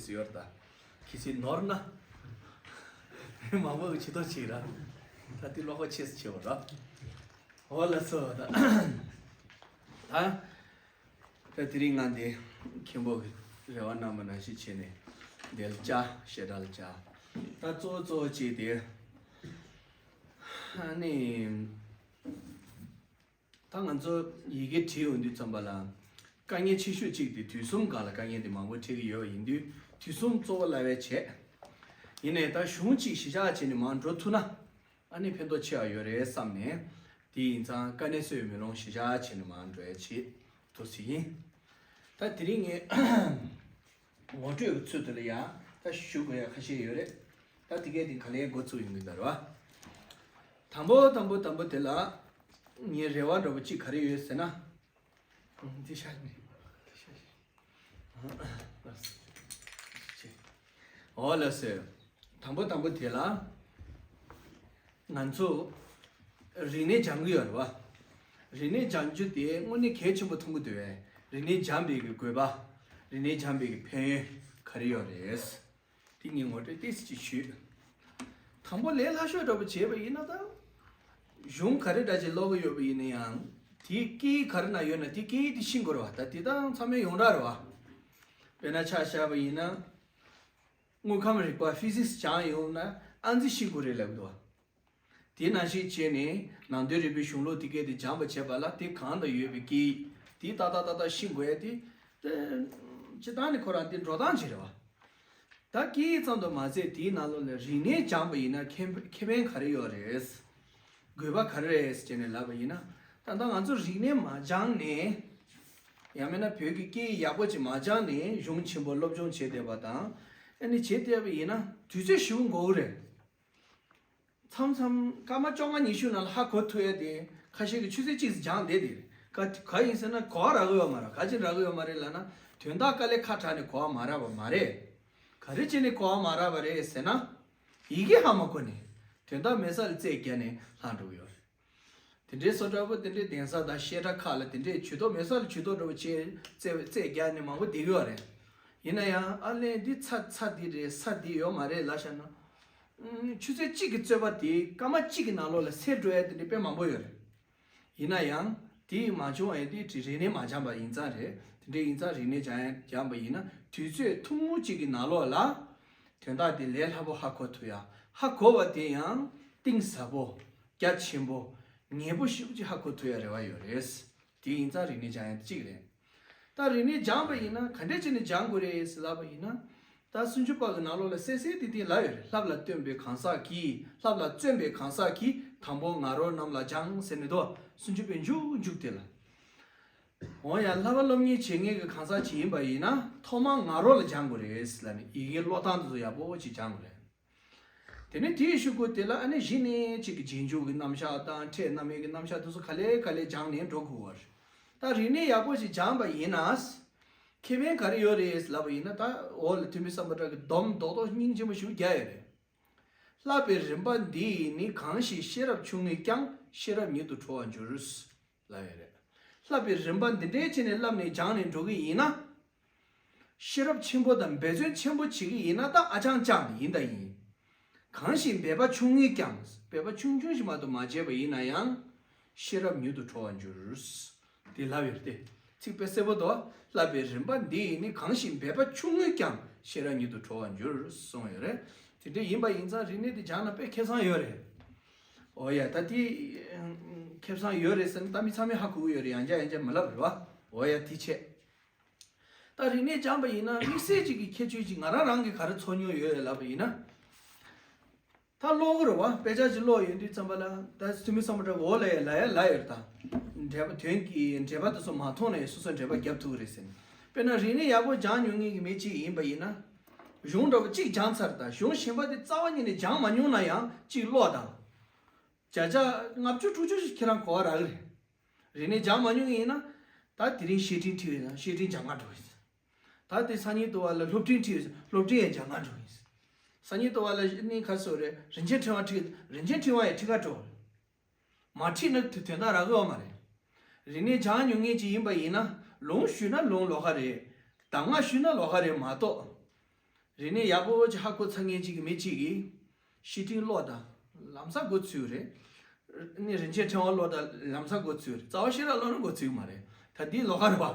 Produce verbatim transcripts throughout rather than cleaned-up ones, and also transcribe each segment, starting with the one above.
ཟེར་ཡོད་རེད་ད། གལ་སྲིད་ནོར་ན། མང་པོ་གི་ཆེ་ཐོག་ཅིག་ར། ད་དེ་ཀློག་པ་ཆེ་སུ་ཆེ་བ་ར། འོ་ལགས་སོ་ད། ད། ད་དེ་རིང་ང་འདི་མཁན་པོ་གི་རེ་བ་གནང་བ་ནང་བཞིན་བྱས་ནས་འདིར་བཅར་བཤད་གྲྭ་ལ་བཅར། ད་གཙོ་བོ་གཙོ་བོ་གཅིག་དེ། ཨ་ནི། ད་ང་ཚོ་ཡི་གེ་བྲིས་ཡོང་དུས་ཙམ་པ་ལ། དཀའ་ངལ་ཆེ་ཤོས་གཅིག་དེ་དུས་གསུམ་སྒང་ལ་དཀའ་ངལ་དེ་མང་པོ་འཕྲད་ཀྱི་ཡོད་པ་ཡིན་དུས་དུས་གསུམ་གཙོ་བོ་སླ་བའི་བྱས། ཡིན་ནའི་ད་གཞུང་གཅིག་གཞི་བཞག་བྱས་ནས་མར་འགྲོ་ཐུབ་ན། ཨ་ནི་ཕན་ཐོགས་ཆེ་བ་ཡོད་རེད་བསམ་ནས། དེ་ཡིན་ཙང་དཀའ་གནད་སོས་མི་རུང་གཞི་བཞག་བྱས་ནས་མར་འགྲོ་ཡ་བྱེད་འདུག་ཟེར་ཡིན། ད་དེ་རིང་ངས་ངོ་སྤྲོད་ཀྱི་ཚུལ་དུ་ལ་ཡང་ད་ཞུ་དགོས་ཡ་ཁ་ཤས་ཡོད་རེད། ད་དེ་གས་དེ་ག་ལེར་འགོ་ཚུགས་ཡོང་གི་འདུག་རེད་བ། དང་པོ་དང་པོ་དང་པོ་དེ་ལ་ངའི་རེ་བ་འདྲ་པོ་གཅིག་ག་རེ་ཡོད་ཟེར་ན། ཨང་། འདི་ཤར་ནས། འདི་ཤར་ཤར། ཨང་། ལགས་སོ། འོ་ལགས་སོ། དང་པོ་དང་པོ་དེ་ལ། ང་ཚོ་རིག་གནས་སྦྱང་གི་ཡོད་རེད་བ། རིག་གནས་སྦྱང་རྒྱུ་དེ་དངོས་གནས་གལ་ཆེན་པོ་མཐོང་གི་འདུག་བས། རིག་གནས་སྦྱང་པའི་གི་དགོས་པ། རིག་གནས་སྦྱང་པའི་གི་ཕན་ཡོན་ག་རེ་ཡོད་རེད། དེ་ངས་ངོ་སྤྲོད་ཏོག་ཙམ་ཅིག་ཞུས། དང་པོ་ལས་སླ་ཤོས་འདྲ་པོ་བྱས་པ་ཡིན་ན་ད། གཞུང་ག་རེ་འདྲ་ཅིག་ཀློག་གི་ཡོད་པ་ཡིན་ན་ཡང་། དེའི་སྐད་ཡིག་ག་རེ་ན་ཡོད་ན་དེའི་སྐད་ཡིག་དེ་ཤེས་དགོས་རེད་བ། ད་དེ་ད་ཚང་མའི་ཡོངས་གྲགས་རེད་བ། དཔེར་ན་ཆ་བཞག་པ་ཡིན་ན། དངོས་ཁམས་རིག་པ་ཕི་ཟིག་སི་སྦྱངས་ཡོང་ན་ཨ་ཙི་ཤེས་དགོས་རེད་ལབ་འདུག་བ། དེ་ནང་བཞིན་བྱས་ནས་ནང་དོན་རིག་པའི་གཞུང་ལུགས་དེ་སྐད་དེ་སྦྱངས་པ་བྱས་པ་ལ་དེ་གང་དུ་ཡོད་པའི་སྐད་ཡིག་དེ་ཏག་ཏག་ཏག་ཏག་ཤེས་དགོས་ཡ་དེ། སྤྱིར་བཏང་ནས་ཁོ་རང་དེ་འགྲོ་སྟངས་ཅིག་རེད་བ། ད་སྐད་ཡིག་ཙམ་དུ་མ་ཟད་དེའི་ནང་ལོགས་ལ་རིག་གནས་སྦྱངས་པ་ཡིན་ན་ཁེ་ཁེ་ཕན་ག་རེ་ཡོད་རེད། དགོས་པ་ག་རེ་རེད་ཟེར་ནས་ལབ་པ་ཡིན་ན། ད་ལྟ་ང་ཚོ་རིག་གནས་མ་སྦྱངས་ནས། ཡང་མིན་ན་བོད་ཀྱི་སྐད་ཡིག་ཡག་པོ་ཅིག་མ་སྦྱངས་ནས་གཞུང་ཆེན་པོ་སློབ་སྦྱོང་བྱས་བསྡད་པ་དང་། ཨ་ནི་བྱས་བསྡད་པ་ཡིན་ན་དུས་ཚོད་ཞེ་པོ་འགོར་གི་རེད། མཚམས་མཚམས་སྐར་མ་བཅོ་ལྔ་ཉི་ཤུ་ནང་ལ་ཧ་གོ་ཐུབ་ཡ་དེ་ཁ་ཤས་ཀྱིས་ཆུ་ཚོད་གཅིག་ཙམ་སྦྱངས་བསྡད་དེ། ག་ག་ཡིན་ཟེར་ན་གོ་བ་རག་གི་ཡོད་མ་རེད། ག་ཅིག་རག་གི་ཡོད་མ་རེད་ལབ་ན། དོན་དག་དཀའ་ལས་ཁག་དྲགས་ནས་གོ་བ་མ་རག་པ་མ་རེད། ག་རེ་བྱས་ནས་གོ་བ་མ་རག་པ་རེད་ཟེར་ན། ཡི་གེ་ཧ་མ་གོ་ནས། དོན་དག་མེད་ས་ལ་རྩོད་རྒྱག་ནས་ལྷག་འགྲོ་གི་ཡོད་རེད། དེ་འདྲའི་བཟོ་འདྲ་པོ་དེ་འདྲའི་གདན་ས་དང་བཤད་གྲྭ་ཁག་ལ་དེ་འདྲའི་ཇུས་གཏོགས་མེད་ས་ལ་ཇུས་གཏོགས་འདྲ་པོ་བྱས་རྩོད་རྩོད་རྒྱག་ནས་མང་པོ་བསྡད་ཀྱི་ཡོད་རེད། ཡིན་ན་ཡང་ཨ་ལས་འདི་ཚ་ཚ་འདི་རེད་ས་འདི་ཡོད་མ་རེད་ལབ་བཞག་ན། ཨུམ། ཆུ་ཚོད་གཅིག་གི་རྩོད་པ་དེ་སྐར་མ་གཅིག་གི་ནང་ལོགས་ལ་སེལ་འགྲོ་ཡ་དེ་འདྲ་དཔེ་མང་པོ་ཡོད་རེད། ཡིན་ན་ཡང་དེ་མ་བྱུང་བ་ཡིན་དུས་དེ་རིག་གནས་མ་སྦྱངས་པ་ཡིན་ཙང་རེད། དེ་འདྲ་ཡིན་ཙང་རིག་གནས་སྦྱང་ཡ་སྦྱངས་པ་ཡིན་ན་དུས་ཚོད་ཐུང་ངུ་གཅིག་གི་ནང་ལོགས་ལ་དོན་དག་དེ་ལས་སླ་པོ་ཧ་གོ་ཐུབ་ཡ། ཧ་གོ་བ་དེ་ཡང་གཏིང་ཟབ་པོ། རྒྱ་ཆེན་པོ། ངེས་པོ་ཞེ་པོ་ཅིག་ཧ་གོ་ཐུབ་ཡ་རེ་བ་ཡོད་རེད། དེ་ཡིན་ཙང་རིག་གནས་སྦྱང་ཡ་དེ་གཅིག་རེད། ད་རིག་གནས་སྦྱངས་པ་ཡིན་ན་ག་འདྲས་བྱས་ནས་སྦྱང་དགོས་རེད་ཟེར་ལབ་པ་ཡིན་ན། ད་སུམ་ཅུ་པ་གི་ནང་ལོགས་ལ་གསལ་གསལ་ཏིག་ཏིག་ལབ་ཡོད་རེད། བསླབ་ལ་སྟོན་པའི་གང་ཟག་གིས། བསླབ་ལ་བརྩོན་པའི་གང་ཟག་གིས། དང་པོ་ང་རོ་རྣམས་ལ་སྦྱང་ཟེར་ནས་འདུག་སུམ་ཅུ་པའི་མཇུག་མཇུག་དེ་ལ། འོ་ཡ། བསླབ་པ་སློབ་གཉེར་བྱེད་མཁན་གྱི་གང་ཟག་ཅིག་ཡིན་པ་ཡིན་ན་ཐོག་མར་ང་རོ་ལ་སྦྱང་དགོས་རེད་ལབ་ནས་ཡི་གེ་ཀློག་སྟངས་དེ་ཚོ་ཡག་པོ་ཅིག་སྦྱང་དགོས་རེད། དེ་ནས་དེའི་གཞུག་གུ་དེ་ལ་ཨ་ནི་གཞི་ནས་གཅིག་གི་རྗེས་འཇུག་གི་རྣམ་གཞག་དང་ཕྲད་རྣམ་དབྱེ་གི་རྣམ་གཞག་དེ་ཚོ་ག་ལེ་ག་ལེ་སྦྱངས་ནས་འགྲོ་དགོས་པ་རེད། ད་རིག་གནས་ཡག་པོ་ཞིག་སྦྱངས་པ་ཡིན་ན། ཁེ་ཕན་ག་རེ་ཡོད་རེད་ལབ་པ་ཡིན་ན། ད་འོག་ལ་ཐོན་མི་སམ་བྷོ་ཊ་གི་སྡོམ་རྡོག་རྡོག་སྙིང་རྗེ་མོ་ཞིག་རྒྱག་ཡོད་རེད། བསླབ་པའི་རིམ་པ་འདི་ཡིས་ནི། གང་ཞིག་ཤེས་རབ་ཆུང་ངུས་ཀྱང་། ཤེས་རབ་ཉིད་དུ་གྲོལ་བར་འགྱུར། ལབ་ཡོད་རེད། བསླབ་པའི་རིམ་པ་འདི་འདྲའི་ཆ་ནས་བསླབས་ནས་སྦྱངས་ནས་འགྲོ་གི་ཡིན་ན། ཤེས་རབ་ཆེན་པོ་དང་འབད་བརྩོན་ཆེན་པོ་བྱེད་ཀྱི་ཡིན་ན་ད་ཨ་ཅང་ཅང་ཡིན་ད་ཡིན། གང་ཞིག་འབད་པ་ཆུང་ངུས་ཀྱང་། འབད་པ་ཆུང་ཆུང་ཞིག་མ་གཏོགས་མ་བྱས་པ་ཡིན་ན་ཡང་། ཤེས་རབ་ཉིད་དུ་གྲོལ་བར་འགྱུར། དེ་ལབ་ཡོད་དེ། ཚིག་དཔེ་གསལ་པོ་འདུག་བསླབ་པའི་རིམ་པ་འདི་ཡིས་ནི། གང་ཞིག་འབད་པ་ཆུང་ངུས་ཀྱང་། ཤེས་རབ་ཉིད་དུ་གྲོལ་བར་འགྱུར་གསུངས་ཡོད་རེད། དེ་འདྲ་ཡིན་པ་ཡིན་ཙང་རིག་གནས་དེ་སྦྱངས་ན་དཔེ་ཁེ་བཟང་ཡོད་རེད། འོ་ཡ། ད་དེ་ཁེ་བཟང་ཡོད་རེད་ཟེར་ན་ད་མི་ཚང་མས་ཧ་གོ་གི་ཡོད་རེད། ཡང་བསྐྱར་ཡང་བསྐྱར་མ་ལབ་རེད་བ། འོ་ཡ། དེ་བྱས། ད་རིག་གནས་སྦྱངས་པ་ཡིན་ན་དམིགས་བསལ་ཅིག་གི་ཁྱད་ཆོས་ཅིག་ང་རང་རང་གིས་ག་རེ་ཚོར་མྱོང་ཡོད་ལབ་པ་ཡིན་ན། ད་ཀློག་གི་རེད་བ། དཔེ་ཆ་ཅིག་ཀློག་ཡོང་དུས་ཙམ་པ་ལ་ད་ཐོན་མི་སམ་བྷོ་ཊ་འོག་ལ་ཡ་ལབ་ཡ་ལབ་ཡོད་རེད། ད་འགྲེལ་པ་དོན་གྱི་འགྲེལ་པ་དེ་ཚོ་མ་མཐོང་ན་ཡང་སོ་སོས་འགྲེལ་པ་རྒྱབ་ཐུབ་ཀྱི་རེད་ཟེར་ནས། དཔེར་ན་རིག་གནས་ཡག་པོ་སྦྱངས་མྱོང་མཁན་གྱི་མི་གཅིག་ཡིན་པ་ཡིན་ན། གཞུང་འདྲ་པོ་གཅིག་སྦྱངས་ཚར། ད་གཞུང་གཞན་པ་དེ་རྩ་བ་ཉིད་ནས་སྦྱངས་མ་མྱོང་ན་ཡང་གཅིག་ཀློག་དང་། བརྒྱ་ཆ་ལྔ་བཅུ་དྲུག་ཅུ་ཞིག་ཁྱེད་རང་གོ་བ་རག་གི་རེད། རིག་གནས་སྦྱངས་མ་མྱོང་མཁན་ཡིན་ན། ད་དེ་རིང་བཤེས་སྤྲིང་ཁྲིད་ཡོད་ན་བཤེས་སྤྲིང་སྦྱང་ག་འགྲོ་ཡིན། ད་དེ་སང་ཉིན་དུ་བ་ལ་སློབ་སྤྲིང་ཁྲིད་ཡོད་ན་སློབ་སྤྲིང་ཡང་སྦྱང་ག་འགྲོ་ཡིན། སང་ཉིན་དུ་བ་ལ་ནི་ག་སོ་རེད། རིན་ཆེན་ཕྲེང་བ་ཁྲིད་ཡོད་ན་རིན་ཆེན་ཕྲེང་བ་ཡང་ཁྲིད་ག་འགྲོ། མ་ཁྲིད་ན་དོན་དག་རག་གི་ཡོད་མ་རེད། རིག་གནས་སྦྱངས་མྱོང་མཁན་ཅིག་ཡིན་པ་ཡིན་ན་ལུང་ཞུས་ན་ལུང་ལོགས་ཀ་རེད། གདམས་ངག་ཞུས་ན་ལོགས་ཀ་རེད་མ་གཏོགས། རིག་གནས་ཡག་པོ་ཅིག་ཧ་གོ་ཚར་མཁན་ཅིག་གི་མི་གཅིག་གིས་བཤེས་སྤྲིང་ཀློག་དང་ལམ་སང་འགོ་ཚུགས་རེད། ནི་རིན་ཆེན་ཕྲེང་བ་ཀློག་དང་ལམ་སང་འགོ་ཚུགས་རེད། རྩ་བ་ཤེས་རབ་ཀློག་ན་འགོ་ཚུགས་མ་རེད། ད་འདི་ལོགས་ཀ་རེད་པ།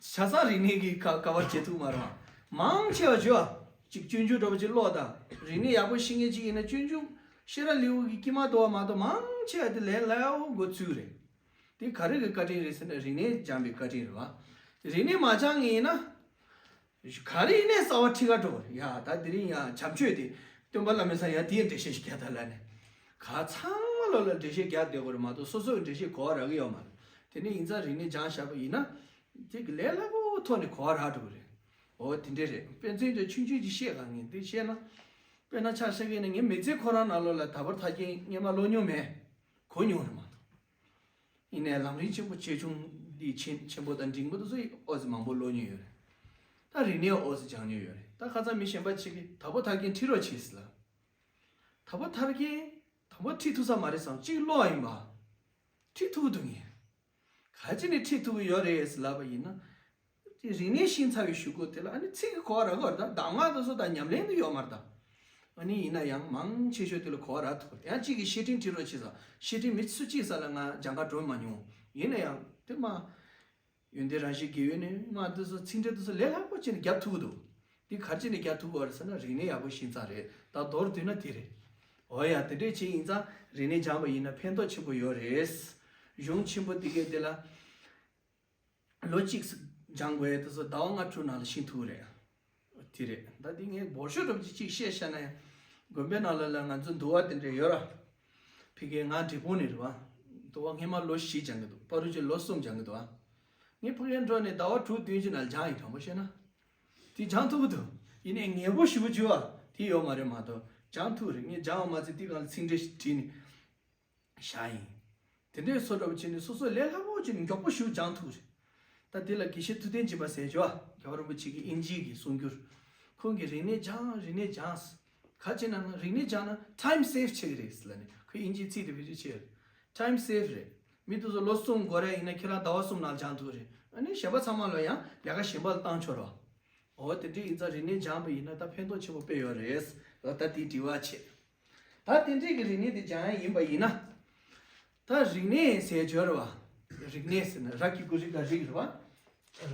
ཆ་ཚང་རིག་གནས་ཀྱི་ཁ་ཁ་པར་བྱེད་ཐུབ་མ་རེད་པ། མང་ཆེ་བ་བརྗོད་ཨ། ཅིག་སྤྱོད་འཇུག་འདྲ་པོ་ཅིག་ཀློག་དང་རིག་གནས་ཡག་པོ་ཤེས་མཁན་ཅིག་ཡིན་ན་སྤྱོད་འཇུག་ཤེས་རབ་ལེའུ་གི་དཀྱིལ་མ་དུ་བ་མ་གཏོགས་མང་ཆེ་བ་དེ་ལས་སླ་པོ་འགོ་ཚུགས་རེད། དེ་ག་རེ་གི་བཀའ་དྲིན་རེད་ཟེར་ན་རིག་གནས་སྦྱངས་པའི་བཀའ་དྲིན་རེད་པ། རིག་གནས་མ་སྦྱངས་ཡིན་ན། ག་རེ་ཡིན་ནའི་རྩ་བ་ཁྲི་ཁ་འགྲོ་བ་རེད་ཡ། ད་དེ་རིང་ཡང་བྱམས་ཆོས་དེ་སྟོན་པ་བླ་མའི་སང་ཡང་དེའི་འགྲེལ་བཤད་ཞིག་རྒྱག་ད་ལ་ནས། ག་ཚང་མ་ལོ་ལ་འགྲེལ་བཤད་རྒྱག་བསྡད་དགོས་རེད་མ་གཏོགས་སོ་སོའི་འགྲེལ་བཤད་གོ་བ་རག་གི་ཡོད་མ་རེད། དེ་ནས་ཡིན་ཙང་རིག་གནས་སྦྱངས་བཞག་པ་ཡིན་ན། དེ་གི་ལས་སླ་པོ་ཐོག་ནས་གོ་བ་རག་འགྲོ་གི་རེད། འོ་དེ་འདྲས་རེད། དཔེ་མཚོན་དུ་ཆུང་ཆུང་ཅིག་བཤད་ག་ངས་འདི་བཤད་ན། དཔེར་ན་ཆ་བཞག་གི་ནས་ངའི་མི་ཚེ་ཁོ་རང་ནང་ལོགས་ལ་དྭགས་པོ་ཐར་རྒྱན་སྔོན་མ་ཀློག་མྱོང་མེད། གོ་མྱོང་རེད་མ་གཏོགས། ཡིན་ནའི་ལམ་རིམ་ཆེན་པོ་ཆེ་ཆུང་འདི་ཆེན་ཆེན་པོ་དང་འབྲིང་པོ་དེ་ཚོ་ཨོ་ཙི་མང་པོ་ཀློག་མྱོང་ཡོད་རེད། ད་རིག་གནས་ཨོ་ཙི་སྦྱང་མྱོང་ཡོད་རེད། ད་ཁ་སང་མི་གཞན་པ་ཅིག་གིས་དྭགས་པོ་ཐར་རྒྱན་ཁྲིད་རོགས་བྱེད་ཟེར་ལ། དྭགས་པོ་ཐར་རྒྱན་དང་པོ་ཁྲིད་ཐུབ་ས་མ་རེད་བསམ། གཅིག་ཀློག་ཡིན་པ། ཁྲིད་ཐུབ་ཀྱི་འདུག་ངས། ག་ཅི་ནས་ཁྲིད་ཐུབ་ཀྱི་ཡོད་རེད་ཟེར་ལབ་པ་ཡིན་ན། དེ་རིག་གནས་ཤེས་ཚར་བའི་གཞུག་གུ་དེ་ལ་ཨ་ནི་ཚིག་གི་གོ་བ་རག་གི་རེད། ད་གདམས་ངག་དེ་ཚོ་ད་ཉམས་ལེན་དུ་ཡོད་མ་རེད་ད། ཨ་ནི་ཡིན་ན་ཡང་མང་ཆེ་ཤོས་དེ་ལ་གོ་བ་རག་ཐུབ་རེད། ཡང་གཅིག་གིས་བཤེས་སྤྲིང་ཁྲིད་རོགས་བྱེད་ས། བཤེས་སྤྲིང་མི་སུ་གཅིག་ས་ལ་ང་སྦྱང་ག་འགྲོ་མ་མྱོང་། ཡིན་ན་ཡང་དེ་མ། ཡོན་ཏན་རང་བཞིན་དགེ་བའི་ནི་མ་དེ་ཚོ་ཚིག་འགྲེལ་དེ་ཚོ་ལས་སླ་པོ་བྱས་ནས་རྒྱབ་ཐུབ་ཀྱི་འདུག། འདི་ག་རེ་བྱས་ནས་རྒྱབ་ཐུབ་ཀྱི་རེད་ཟེར་ན་རིག་གནས་ཡག་པོ་ཤེས་ཙང་རེད། ད་མདོར་བསྡུས་ན་དེ་རེད། འོ་ཡ་དེ་འདྲས་བྱས་ཡིན་ཙང་རིག་གནས་སྦྱངས་པ་ཡིན་ན་ཕན་ཐོགས་ཆེན་པོ་ཡོད་རེད། གཞུང་ཆེན་པོ་འདི་གས་དེ་ལ། ལོ་གཅིག་སྦྱང་དགོས་ཡ་དེ་ཚོ་ཟླ་བ་ལྔ་དྲུག་ནང་ལ་ཤེས་ཐུབ་རེད། དེ་རེད། ད་འདི་ངས་འབོར་ཤོག་འདྲ་པོ་ཅིག་ཅིག་བཤད་བཞག་ན་ཡང་། དགོན་པའི་ནང་ལ་ལ་ང་ཚོ་འདུལ་བ་དེ་འདྲ་ཡོད་ར། ཕ་གིའི་ང་འབྲས་སྤུངས་ནས་རེད་བ། འདུལ་བ་སྔས་མ་ལོ་བཞི་སྦྱང་གི་འདུག། བར་དུ་ཅིག་ལོ་གསུམ་སྦྱང་གི་འདུག་ཨ། ངས་ཕ་གིར་འགྲོ་ནས་ཟླ་བ་དྲུག་བདུན་ཅིག་ནང་སྦྱངས་ཡིན། དྲང་པོ་བཤད་ན། དེ་སྦྱང་ཐུབ་ཀྱི་འདུག། ཡིན་ནའི་ངེས་པོ་ཞེ་པོ་ཅིག་བ་དེ་ཡོད་མ་རེད་མ་གཏོགས་སྦྱང་ཐུབ་རེད། ངས་སྦྱངས་པ་མ་ཚད་དེ་སྒང་ལ་ཚིག་འགྲེལ་ཞིག་བྲིས་ནས། བཞག་ཡིན། དེ་འདྲའི་བཟོ་འདྲ་པོ་བྱས་ནས་སོ་སོ་ལས་སླ་པོ་བྱས་ནས་མགྱོགས་པོ་ཞིག་སྦྱང་ཐུབ་རེད། ད་དེ་ལ་དགེ་བཤེས་ཐུབ་བསྟན་སྦྱིན་པ་ཟེར་ཅོ། རྒྱལ་བ་རིན་པོ་ཆེ་གི་དབྱིན་ཇིའི་གི་གསུང་སྒྱུར། ཁོང་གིས་རིག་གནས་སྦྱང་རིག་གནས་སྦྱང་། ག་བྱས་ན་ན་རིག་གནས་སྦྱང་ན་time save བྱེད་ཀྱི་རེད་ཟེར་ལ་ནི་ཁོས་དབྱིན་ཇིའི་ཚིག་དེ་བེད་སྤྱོད་བྱས་རེད། time save རེད། མི་དེ་ཚོ་ལོ་གསུམ་འགོར་ཡ་ཡིན་ན་ཁྱེད་རང་ཟླ་བ་གསུམ་ནང་སྦྱང་ཐུབ་རེད། ཨ་ནི་གཞན་པ་ཚང་མ་ལ་ཡང་ལས་ཀ་གཞན་པ་ལ་བཏང་ཆོག་རོགས། འོ་དེ་འདྲ་ཡིན་ཙང་རིག་གནས་སྦྱངས་པ་ཡིན་ན་ད་ཕན་ཐོགས་ཆེན་པོ་དཔེ་ཡོད་རེད། ད་ལྟ་དེའི་དྲི་བ་བྱེད། ད་དེ་འདྲས་ཀྱི་རིག་གནས་དེ་སྦྱང་ཡ་ཡིན་པ་ཡིན་ན། ད་རིག་གནས་ཟེར་སྦྱོར་བ། རིག་གནས་ཟེར་ན་ར་གི་གུ་རི་ག་རིག་རེད་བ།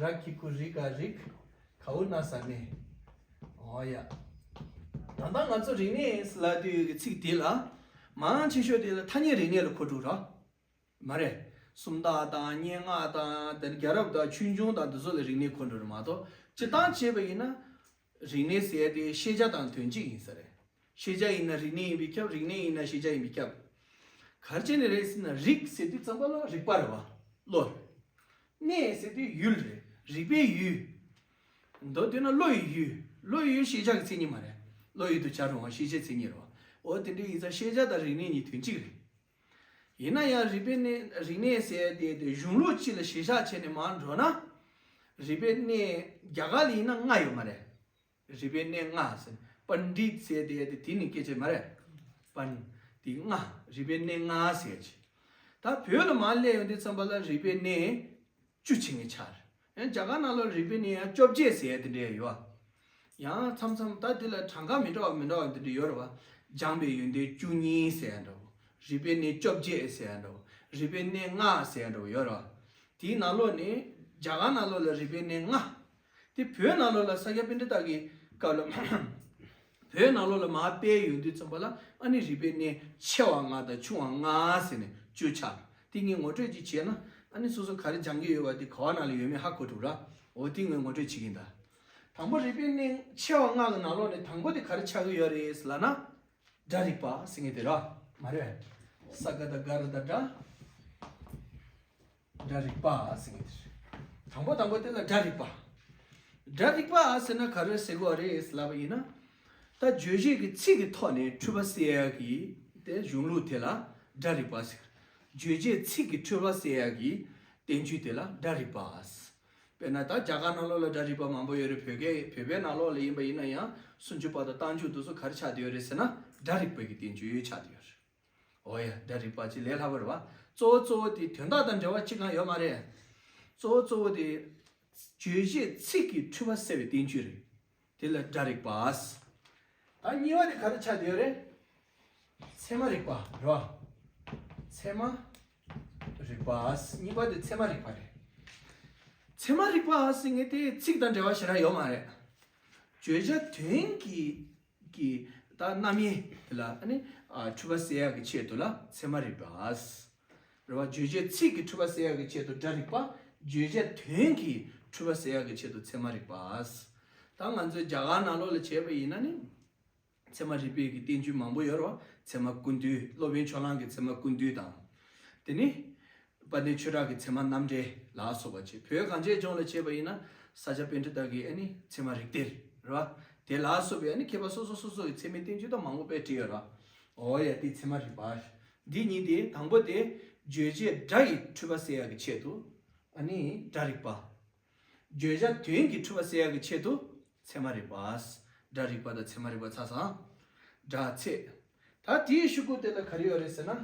ར་གི་གུ་རི་ག་རིག། གའུ་ན་ས་གནས། འོ་ཡ། ད་ལྟ་ང་ཚོ་རིག་གནས་ལབ་དུས་ཀྱི་ཚིག་དེ་ལ། མང་ཆེ་ཤོས་དེ་ལ་ཐ་སྙད་རིག་གནས་ལ་གོ་འགྲོ་ར། མ་རེད། སུམ་རྟགས་དང་སྙན་ངག་དང་དེ་ནི་རྒྱལ་རབས་དང་ཆོས་འབྱུང་དང་འདི་ཚོ་ལ་རིག་གནས་གོ་འགྲོ་རེད་མ་གཏོགས་སྤྱིར་བཏང་བྱས་པ་ཡིན་ན། རིག་གནས་ཟེར་ཡ་དེ་ཤེས་བྱ་དང་དོན་གཅིག་ཡིན་ས་རེད། ཤེས་བྱ་ཡིན་ན་རིག་གནས་ཡིན་པས་ཁྱབ། རིག་གནས་ཡིན་ན་ཤེས་བྱ་ཡིན་པས་ཁྱབ། ག་རེ་བྱས་ནས་རེད་ཟེར་ན་རིག་ཟེར་དུས་ཙམ་པ་ལ་རིག་པ་རེད་བ། བློ་རེད། གནས་ཟེར་དུས་ཡུལ་རེད། རིག་པའི་ཡུལ། མདོར་བསྡུས་ན་བློ་ཡི་ཡུལ། བློ་ཡི་ཡུལ་ཤེས་བྱ་གི་མཚན་ཉིད་མ་རེད། བློ་ཡུལ་དུ་བྱ་རུང་བ་ཤེས་བྱའི་མཚན་ཉིད་རེད་བ། འོ་དེ་འདྲ་ཡིན་ཙང་ཤེས་བྱ་དང་རིག་གནས་གཉིས་དོན་གཅིག་རེད། ཡིན་ན་ཡང་རིག་པའི་གནས་རིག་གནས་ཟེར་དེ་དེ་གཞུང་ལུགས་གཅིག་ལ་གཞིར་བཞག་བྱས་ནས་མར་འགྲོ་ན། རིག་པའི་གནས་རྒྱ་གར་ལ་ཡིན་ན་ལྔ་ཡོད་མ་རེད། རིག་པའི་གནས་ལྔ་ཟེར། པཎྜི་ཏ་ཟེར་དེ་དེ་དེ་ནི་སྐད་ཆ་མ་རེད། པཎ། དེ་ལྔ། རིག་པའི་གནས་ལྔ་ཟེར་གྱི། ད་བོད་ལ་མར་སླེབས་ཡོང་དུས་ཙམ་པ་ལ་རིག་པའི་གནས་བཅུ་བྱེད་མཁན་ཆགས་རེད། ཡང་རྒྱ་གར་ནང་ལ་རིག་པའི་གནས་ཡང་བཅོ་བརྒྱད་ཟེར་ཡ་དེ་འདྲ་ཡོད། ཡང་མཚམས་མཚམས་ད་དེ་ལ་གྲངས་ཀ་མི་འདྲ་བ་མི་འདྲ་བ་དེ་འདྲ་ཡོད་རེད་བ། སྦྱངས་པའི་ཡོན་ཏན་བཅུ་གཉིས་ཟེར་ཡ་འདྲ་བོ། རིག་པའི་གནས་བཅོ་བརྒྱད་ཟེར་ཡ་འདྲ་བོ། རིག་པའི་གནས་ལྔ་ཟེར་ཡ་འདྲ་བོ་ཡོད་རེད་བ། དེའི་ནང་ལོགས་ནས་རྒྱ་གར་ནང་ལོགས་ལ་རིག་པའི་གནས་ལྔ། དེ་བོད་ནང་ལོགས་ལ་ས་སྐྱ་པཎྜི་ཏ་གི་སྐབས་ལ། བོད་ནང་ལོགས་ལ་མར་སྤེལ་ཡོང་དུས་ཙམ་པ་ལ་ཨ་ནི་རིག་པའི་གནས་ཆེ་བ་ལྔ་དང་ཆུང་བ་ལྔ་ཟེར་ནས་བཅུ་ཆགས། དེ་ངས་ངོ་སྤྲོད་ཅིག་བྱས་ན་ཨ་ནི་སོ་སོ་ག་རེ་སྦྱང་གི་ཡོད་པ་དེ་ག་བ་ནང་ལ་ཡོད་མེད་ཧ་གོ་ཐུབ་ར། འོ་དེ་ངས་ངོ་སྤྲོད་བྱེད་ཀྱིན་གདའ། དང་པོ་རིག་པའི་གནས་ཆེ་བ་ལྔ་གི་ནང་ལོགས་ནས་དང་པོ་དེ་ག་རེ་ཆགས་ཀྱི་ཡོད་རེད་ཟེར་ལབ་ན། སྒྲ་རིག་པ་ཟེར་མཁན་དེ་ར། མ་རེད། ས་ག་བཏགས་སྒ་ར་བཏགས་སྒྲ། སྒྲ་རིག་པ་ཟེར་མཁན་དེ་རེད། དང་པོ་དང་པོ་དེ་ལ་སྒྲ་རིག་པ། སྒྲ་རིག་པ་ཟེར་ན་ག་རེ་ཟེར་དགོས་རེད་ཟེར་ལབ་པ་ཡིན་ན། ད་རྗོད་བྱེད་ཀྱི་ཚིག་གི་ཐོག་ནས་འཁྲུལ་པ་སེལ་ཡག་གི་དེ་གཞུང་ལུགས་དེ་ལ་སྒྲ་རིག་པ་ཟེར། རྗོད་བྱེད་ཚིག་གི་འཁྲུལ་པ་སེལ་ཡག་གི་བསྟན་བཅོས་དེ་ལ་སྒྲ་རིག་པ་ཟེར། དཔེར་ན་ད་རྒྱ་གར་ནང་ལོགས་ལ་སྒྲ་རིག་པ་མང་པོ་ཡོད་རེད། བོད་སྐད་བོད་པའི་ནང་ལོགས་ལ་ཡིན་པ་ཡིན་ན་ཡང་སུམ་ཅུ་པ་དང་རྟགས་འཇུག་དེ་ཚོ་ག་རེ་ཆགས་བསྡད་ཡོད་རེད་ཟེར་ན་སྒྲ་རིག་པའི་གི་བསྟན་བཅོས་ཆགས་བསྡད་ཡོད་རེད། འོ་ཡ། སྒྲ་རིག་པ་ཅིག་ལས་སླ་པོ་རེད་བ། གཙོ་བོ་གཙོ་བོ་དེ་དོན་དག་དང་འབྲེལ་བ་གཅིག་ཀྱང་ཡོད་མ་རེད། གཙོ་བོ་གཙོ་བོ་དེ། རྗོད་བྱེད་ཚིག་གི་འཁྲུལ་པ་སེལ་བའི་བསྟན་བཅོས་རེད། དེ་ལ་སྒྲ་རིག་པ། ད་གཉིས་པ་དེ་ག་རེ་ཆགས་བསྡད་ཡོད་རེད། ཚད་མ་རིག་པ་རེད་བ། ཚད་མ་རིག་པ། གཉིས་པ་དེ་ཚད་མ་རིག་པ་རེད། ཚད་མ་རིག་པ་ཟེར་མཁན་དེ་ཚིག་དང་འབྲེལ་བ་ཞེ་དྲག་ཡོད་མ་རེད། བརྗོད་བྱ་དོན་གྱི་གི་ད་རྣམ་དབྱེ་དེ་ལ་ཨ་ནི་ཨ་འཁྲུལ་པ་སེལ་ཡག་གི་ཆེད་དུ་ལ་ཚད་མ་རིག་པ། རེད་བ། རྗོད་བྱེད་ཚིག་གི་འཁྲུལ་པ་སེལ་ཡག་གི་ཆེད་དུ་སྒྲ་རིག་པ། བརྗོད་བྱ་དོན་གྱི་འཁྲུལ་པ་སེལ་ཡག་གི་ཆེད་དུ་ཚད་མ་རིག་པ། ད་ང་ཚོའི་རྒྱ་གར་ནང་ལོགས་ལ་བྱས་པ་ཡིན་ན་ནི། ཚད་མ་རིག་པའི་གི་བསྟན་བཅོས་མང་པོ་ཡོད་རེད་བ། ཚད་མ་ཀུན་བཏུས། སློབ་དཔོན་ཕྱོགས་གླང་གི་ཚད་མ་ཀུན་བཏུས་དང་། དེ་ནི། དཔལ་ལྡན་ཆོས་གྲགས་ཀྱི་ཚད་མ་རྣམ་འགྲེལ་ལ་སོགས་པ་བྱས། བོད་གངས་ཅན་ལྗོངས་ལ་བྱས་པ་ཡིན་ན་ས་སྐྱ་པཎྜི་ཏ་གི་ཨ་ནི་ཚད་མ་རིགས་གཏེར་རེད་བ། དེ་ལ་སོགས་པའི་ཨ་ནི་མཁས་པ་སོ་སོ་སོ་སོ་ཡི་ཚད་མའི་བསྟན་བཅོས་དང་མང་པོ་དཔེ་བྲིས་ཡོད་རེད་བ། འོ་ཡ། དེ་ཚད་མ་རིག་པ། འདི་གཉིས་དེ་དང་པོ་དེ་རྗོད་བྱེད་སྒྲ་ཡི་འཁྲུལ་པ་སེལ་ཡག་གི་ཆེད་དུ་ཨ་ནི་སྒྲ་རིག་པ། བརྗོད་བྱ་དོན་གྱི་འཁྲུལ་པ་སེལ་ཡག་གི་ཆེད་དུ་ཚད་མ་རིག་པ། སྒྲ་རིག་པ་དང་ཚད་མ་རིག་པ་ཚ་ཚང་། སྒྲ་ཚད། ད་དེའི་ཤུ་གུ་དེ་ལ་ག་རེ་ཡོད་རེད་ཟེར་ན།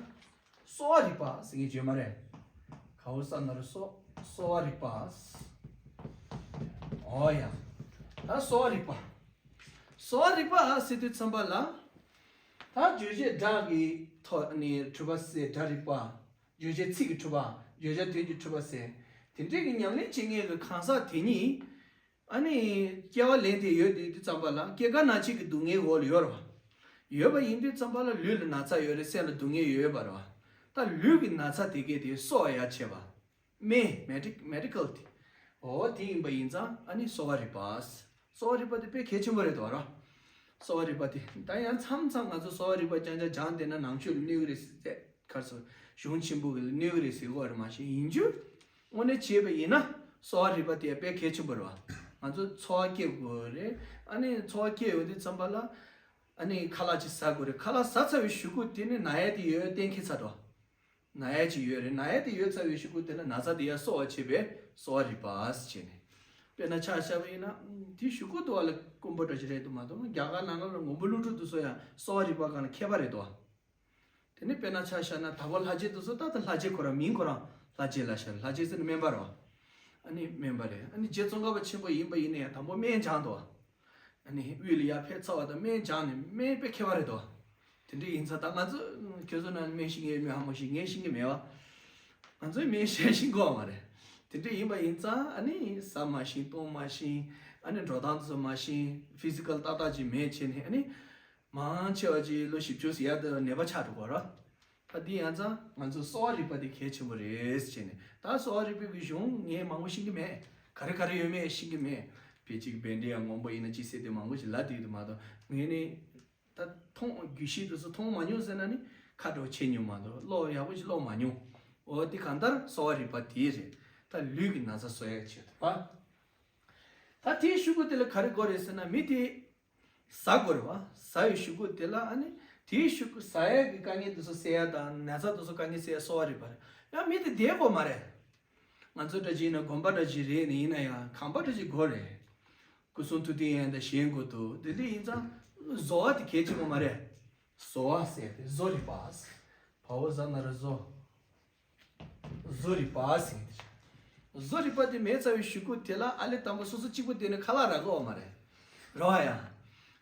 གསོ་བ་རིག་པ་ཟེར་མཁན་བརྗོད་མ་རེད། ག་འོ་ས་ན་རུ་གསོ། གསོ་བ་རིག་པ། ཨོ་ཡ། ད་གསོ་བ་རིག་པ། གསོ་བ་རིག་པ་ཟེར་དུས་ཙམ་པ་ལ། ད་རྗོད་བྱེད་སྒྲ་གི་ཐོག་ནས་འཁྲུལ་པ་སེལ། སྒྲ་རིག་པ། རྗོད་བྱེད་ཚིག་གི་འཁྲུལ་པ། བརྗོད་བྱ་དོན་གྱི་འཁྲུལ་པ་སེལ། དེ་འདྲས་ཀྱི་ཉམས་ལེན་བྱེད་མཁན་གྱི་གང་ཟག་དེ་ཉིད། ཨ་ནི་སྐྱེ་བ་ལེན་ཏེ་ཡོད་དེ་དུས་ཙམ་པ་ལ་སྐྱེ་རྒ་ན་འཆི་གི་སྡུག་བསྔལ་འོག་ལ་ཡོད་རེད་བ། ཡོད་པ་ཡིན་དུས་ཙམ་པ་ལ་ལུས་ལ་ན་ཚ་ཡོད་རེད། སེམས་ལ་སྡུག་བསྔལ་ཡོད་པ་རེད་བ། ད་ལུས་ཀྱི་ན་ཚ་དེ་གས་དེ་གསོ་བ་ཡ་བྱེད་པ། སྨན། མེ་ཌི་མེ་ཌི་ཀལ་དེ། འོ་དེ་ཡིན་པ་ཡིན་ཙང་ཨ་ནི་གསོ་བ་རིག་པ། གསོ་བ་རིག་པ་དེ་དཔེ་གལ་ཆེན་པོ་རེད་དོ་ར། གསོ་བ་རིག་པ་དེ་ད་ཡང་མཚམས་མཚམས་ང་ཚོ་གསོ་བ་རིག་པ་རྐྱང་རྐྱང་སྦྱངས་བསྡད་ན་ནང་ཆོས་ལ་གནོད་ཀྱི་རེད་ཟེར། གར་སོ་གཞུང་ཆེན་པོ་གི་ལ་གནོད་ཀྱི་རེད་ཟེར་གོ་རེད། མ་གཞི་ཡིན་རྒྱུ། དངོས་གནས་བྱས་པ་ཡིན་ན་གསོ་བ་རིག་པ་དེ་དཔེ་གལ་ཆེན་པོ་རེད་བ། ང་ཚོ་འཚོ་བ་སྐྱེལ་དགོས་རེད། ཨ་ནི་འཚོ་བ་སྐྱེལ་ཡོང་དུས་ཙམ་པ་ལ། ཨ་ནི་ཁ་ལག་ཅིག་ཟ་དགོས་རེད། ཁ་ལག་ཟ་ཚར་བའི་གཞུག་གུ་དེ་ནི་ན་ཡ་དེ་ཡོད་གཏན་འཁེལ་ཚར་འགྲོ། ན་ཡ་ཅིག་ཡོད་རེད། ན་ཡ་དེ་ཡོད་ཚར་བའི་གཞུག་གུ་དེ་ལ་ན་ཚ་དེ་ཡ་གསོ་བ་བྱེད་པའི་གསོ་བ་རིག་པ་ཟེར་བྱས་ནས། དཔེར་ན་ཆ་བཞག་པ་ཡིན་ན། དེའི་གཞུག་གུ་དུ་བ་ལ་དཀོན་པོ་འདྲ་ཞིག་རེད་འདུག་མ་གཏོགས། རྒྱ་གར་ནང་ལོགས་ལ་མགོན་པོ་ཀླུ་སྒྲུབ་དེ་ཚོ་ཡང་གསོ་བ་རིག་པ་སྒང་ལ་མཁས་པ་རེད་དོ། དེ་ནས་དཔེར་ན་ཆ་བཞག་ན་དྭགས་པོ་ལྷ་རྗེ་དེ་ཚོ། ད་ལྟ་ལྷ་རྗེ་ཁོ་རང་མིང་ཁོ་རང་ལྷ་རྗེ་ལབ་ཤག་ལྷ་རྗེ་ཟེར་ན་སྨན་པ་རེད་བ། ཨ་ནི་སྨན་པ་རེད། ཨ་ནི་རྗེ་ཙོང་ཁ་པ་ཆེན་པོ་ཡིན་པ་ཡིན་ན་ཡང་དང་པོ་སྨན་སྦྱངས་འདུག་བ། ཨ་ནི་དབུས་ལ་ཡར་ཕེབས་ཚར་བ་དང་སྨན་སྦྱངས་ནས་སྨན་དཔེ་མཁས་པ་རེད་དོ། དེ་འདྲ་ཡིན་ཙང་ད་ང་ཚོ་ཁྱོད་ཚོ་ནང་སྨན་ཤེས་མཁན་ཡོད་མེད་ཧ་མ་ཤེས། ངས་ཤེས་ཀྱི་མེད་བ། ང་ཚོས་སྨན་བཤད་ཤེས་ཀྱི་ཡོད་མ་རེད། དེ་འདྲ་ཡིན་པ་ཡིན་ཙང་ཨ་ནི་ཟ་མ་ཤེས། བཏུང་མ་ཤེས། ཨ་ནི་འགྲོ་སྟངས་དེ་ཚོ་མ་ཤེས། ཕི་སི་ཀལ་ཏག་ཏག་ཅིག་མེད་བྱས་ནས། ཨ་ནི་མང་ཆེ་བ་ཅིག་ལོ་བཞི་བཅུ་ཟིན་ཡ་དེ་ནད་པ་ཆགས་འགྲོ་གི་རེད། ད་འདི་ཡང་ཙང་ང་ཚོ་གསོ་བ་རིག་པ་དེ་གལ་ཆེན་པོ་རེད་ཟེར་ནས། ད་གསོ་བ་རིག་པའི་གི་གཞུང་ངས་མང་པོ་ཤེས་ཀྱི་མེད། ག་རེ་ག་རེ་ཡོད་མེད་ཤེས་ཀྱི་མེད། དཔེ་ཅིག་བན་དེ་ཡང་སྔོན་པོ་ཡིན་ན་ཅི་ཟེར་དེ་མང་པོ་ཞིག་ལབ་བསྡད་ཀྱི་འདུག་མ་གཏོགས། ངས་ནི་ད་མཐོང་། རྒྱུད་བཞི་དེ་ཚོ་མཐོང་མ་མྱོང་ཟེར་ན་ནི་ཁ་དྲོ་ཆེ་མྱོང་མ་གཏོགས། ཀློག་ཡག་པོ་ཞིག་ཀློག་མ་མྱོང་། འོ་དེ་གང་ལྟར་གསོ་བ་རིག་པ་དེ་རེད། ད་ལུས་ཀྱི་ན་ཚ་གསོ་ཡག་ཆེད་དུ་བ། ད་དེའི་གཞུག་གུ་དེ་ལ་ག་རེ་དགོས་རེད་ཟེར་ན། མི་དེ་ཟ་དགོས་རེད་བ། ཟ་བའི་གཞུག་གུ་དེ་ལ་ཨ་ནི་དེའི་གཞུག་གུ་ཟ་ཡག་གི་དཀའ་ངལ་དེ་ཚོ་སེལ་ཡག་དང་ན་ཚ་དེ་ཚོ་དཀའ་ངལ་སེལ་ཡག་གསོ་བ་རིག་པ་རེད། ཡང་མི་དེ་བསྡད་དགོས་མ་རེད། ང་ཚོ་འདྲ་ཅིག་ཡིན་ན། དགོན་པ་འདྲ་ཅིག་རེད་ནི་ཡིན་ན་ཡང་ཁང་པ་འདྲ་ཅིག་དགོས་རེད། སྐུ་གསུང་ཐུགས་རྟེན་ཡང་དང་གཞན་དགོས་འདུག་དེ་འདྲ་ཡིན་ཙང་བཟོ་བ་དེ་གལ་ཆེན་པོ་མ་རེད། བཟོ་བ་ཟེར་དེ་བཟོ་རིག་པ། བ་འོ་ཟ་ན་རོ་བཟོ། བཟོ་རིག་པ་ཟེར་དེ། བཟོ་རིག་པ་དེ་མེད་ཚར་བའི་གཞུག་གུ་དེ་ལ་ཨ་ལེ་དང་པོ་སོ་སོ་གཅིག་པུ་བསྡད་ནས་ཁ་ལག་རག་གི་ཡོད་མ་རེད། རེད་བ་ཡ།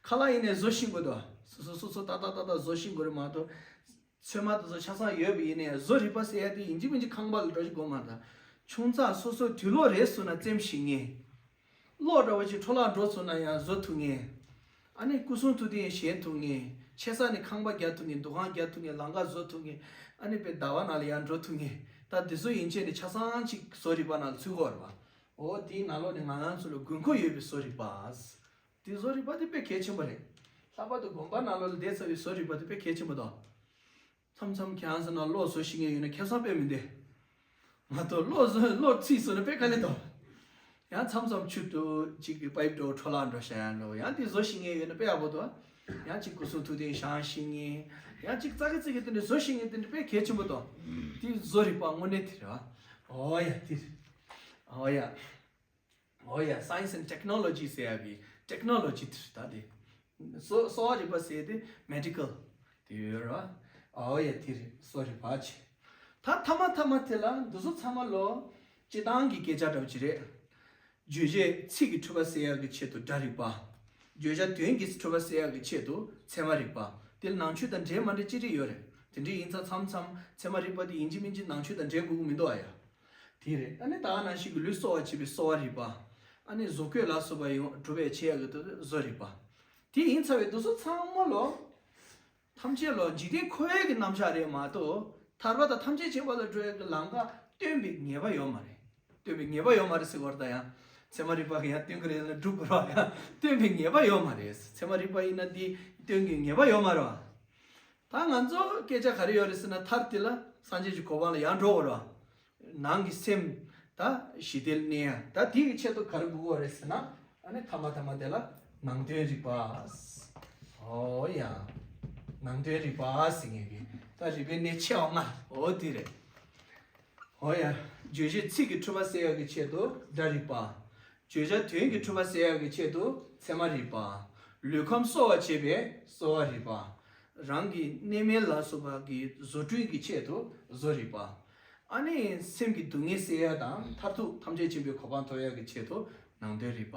ཁ་ལག་ཡིན་ནའི་བཟོ་ཤེས་དགོས་འདུག་སོ་སོ་སོ་སོ་ཏག་ཏག་ཏག་ཏག་བཟོ་ཤེས་དགོས་རེད་མ་གཏོགས། ཚོད་མ་དེ་ཚོ་ཆ་ཚང་ཡོད་པ་ཡིན་ནའི་བཟོ་རིག་པ་ཟེར་ཡ་དེ་ཡིན་གཅིག་མིན་གཅིག་ཁང་པ་ལ་འགྲོ་ཞིག་དགོས་མ་རེད། ཆུང་ཙག་སོ་སོ་དུས་ལོག་རེད་སོང་ན་རྩེད་མོ་ཤེས་ངེས། གློག་འདྲ་བོ་ཅིག་འཕྲོ་བརླག་འགྲོ་སོང་ན་ཡང་བཟོ་ཐུབ་ངེས། ཨ་ནི་སྐུ་གསུང་ཐུགས་རྟེན་བཞེངས་ཐུབ་ངེས། ཆེ་ས་ནས་ཁང་པ་རྒྱག་ཐུབ་ངེས། འདུ་ཁང་རྒྱག་ཐུབ་ངེས། ལམ་ཁ་བཟོ་ཐུབ་ངེས། ཨ་ནི་དཔེ་ཟླ་བ་ནང་ལ་ཡར་འགྲོ་ཐུབ་ངེས། ད་འདི་ཚོ་ཡན་ཆད་ནི་ཆ་ཚང་ཅིག་བཟོ་རིག་པ་ནང་ལ་ཚུད་དགོས་རེད་བ། འོ་དེའི་ནང་ལོགས་ནས་ང་རང་ཚོ་ལ་དགོས་མཁོ་ཡོད་པའི་བཟོ་རིག་པ། དེ་བཟོ་རིག་པ་དེ་དཔེ་གལ་ཆེན་པོ་རེད། ལྷག་པར་དུ་དགོན་པ་ནང་ལོགས་ལ་བསྡད་ཚར་བའི་བཟོ་རིག་པ་དེ་དཔེ་གལ་ཆེན་པོ་འདུག་མཚམས་མཚམས་ཁྱེད་རང་ཚོ་ནང་གློག་བཟོ་ཤེས་མཁན་ཡོད་ན་ཁེ་བཟང་དཔེ་མི་འདུག་མ་གཏོགས་གློག་བཟོ། གློག་ཚིག་བཟོ་ན་དཔེ་དཀའ་ལས་འདུག་ཡང་མཚམས་མཚམས་ཆུ་དུ་གཅིག་གི་པའིབ་འདྲ་བོ་འཕྲོ་བརླག་འགྲོ་ཤག་ཡང་འགྲོ། ཡང་དེ་བཟོ་ཤེས་མཁན་ཡོད་ན་དཔེ་ཡག་པོ་འདུག་ཡང་གཅིག་སྐུ་གསུང་ཐུགས་རྟེན་བཞེངས་ཤེས་མཁན། ཡང་གཅིག་ཙག་གི་ཙིག་གི་དེ་འདྲ་བཟོ་ཤེས་མཁན་དེ་འདྲ་དཔེ་གལ་ཆེན་པོ་འདུག་དེ་བཟོ་རིག་པ་དངོས་གནས་དེ་རེད་བ། འོ་ཡ་དེ་རེད། འོ་ཡ། འོ་ཡ། Science and Technology ཟེར་ཡ་གི་ཊེག་ནོ་ལོ་ཇི་དེ་རེད་ད་དེ། གསོ་གསོ་བ་རིག་པ་ཟེར་དེ་མེ་ཌི་ཀལ་དེ་ཡོད་རེད་བ། འོ་ཡ་དེ་རེད། གསོ་རིག་པ་བྱས། ད་མཐའ་མ་མཐའ་མ་དེ་ལ་འདི་ཚོ་ཚང་མ་ལོ་སྤྱི་བཏང་གི་སྐད་ཆ་འདྲ་བོ་ཅིག་རེད། རྗོད་བྱེད་ཚིག་གི་འཁྲུལ་པ་སེལ་ཡག་གི་ཆེད་དུ་སྒྲ་རིག་པ། བརྗོད་བྱ་དོན་གྱི་གྲུབ་པ་གསལ་ཡག་གི་ཆེད་དུ་ཚད་མ་རིག་པ། དེ་ལ་ནང་ཆོས་དང་འབྲེལ་མ་འབྲེལ་ཅི་རིགས་ཡོད་རེད། དེ་འདྲ་ཡིན་ཙང་མཚམས་མཚམས་ཚད་མ་རིག་པ་དེ་ཡིན་གཅིག་མིན་གཅིག་ནང་ཆོས་དང་འབྲེལ་དགོས་ཀྱི་མི་འདུག་ཨ་ཡ། དེ་རེད། ཨ་ནི་ད་ག་ནང་བཞིན་གྱི་ལུས་གསོ་བར་བྱེད་པའི་གསོ་བ་རིག་པ། ཨ་ནི་བཟོ་བཀོད་ལ་སོགས་པ་ཡོང་སྒྲུབ་པའི་ཆེད་ཡག་གི་དུ་བཟོ་རིག་པ། དེ་ཡིན་ཚར་བའི་དུས་སུ་ཚང་མ་ལོ། ཐམས་ཅད་ལོ་འཇིག་རྟེན་འཁོར་བའི་གི་རྣམ་གཞག་རེད་མ་གཏོགས། ཐར་པ་དང་ཐམས་ཅད་མཁྱེན་པ་ལ་འགྲོ་ཡག་གི་ལམ་ཁ་སྟོན་པའི་ངེས་པ་ཡོད་མ་རེད། སྟོན་པའི་ངེས་པ་ཡོད་མ་རེད་ཟེར་བ་རེད། ད་ཡང་ཚད་མ་རིག་པ་གི་ཡང་སྟོན་གི་རེད་ལ་སྒྲུབ་དགོས་ར། ཡང་སྟོན་པའི་ངེས་པ་ཡོད་མ་རེད། ཚད་མ་རིག་པ་ཡིན་ན་འདི་སྟོན་གི་ངེས་པ་ཡོད་མ་རེད་བ། ད་ང་ཚོ་སྐད་ཆ་ག་རེ་ཡོད་རེད་ཟེར་ན། མཐར་དེ་ལ་སངས་རྒྱས་ཀྱི་གོ་འཕང་ལ་ཡང་འགྲོ་དགོས་ར། ནང་གི་སེམས་ད་ཞི་བདེར་གནས་ཡ། ད་དེ་གི་ཆེད་དུ་ག་རེ་དགོས་ཀྱི་རེད་ཟེར་ན། ཨ་ནི་ཐ་མ་ཐ་མ་དེ་ལ་ནང་དོན་རིག་པ། ཨོ་ཡ། ནང་དོན་རིག་པ་ཟེར་མཁན་གྱི་ད་རིག་པའི་གནས་ཆེ་བ་ལྔ། ཨོ་དེ་རེད། ཨོ་ཡ། རྗོད་བྱེད་ཚིག་གི་གྲུབ་པ་གསལ་ཡག་གི་ཆེད་དུ་སྒྲ་རིག་པ། བརྗོད་བྱ་དོན་གྱི་གྲུབ་པ་གསལ་ཡག་གི་ཆེད་དུ་ཚད་མ་རིག་པ། ལུས་ཁམས་གསོ་བར་བྱེད་པའི་གསོ་བ་རིག་པ། རང་གི་གནས་མལ་ལ་སོགས་པ་གི་བཟོ་སྐྲུན་གྱི་ཆེད་དུ་བཟོ་རིག་པ། ཨ་ནི་སེམས་ཀྱི་སྡུག་བསྔལ་སེལ་ཡ་དང་མཐར་ཐུག་ཐམས་ཅད་མཁྱེན་པའི་གོ་འཕང་ཐོབ་ཡ་གི་ཆེད་དུ་ནང་དོན་རིག་པ།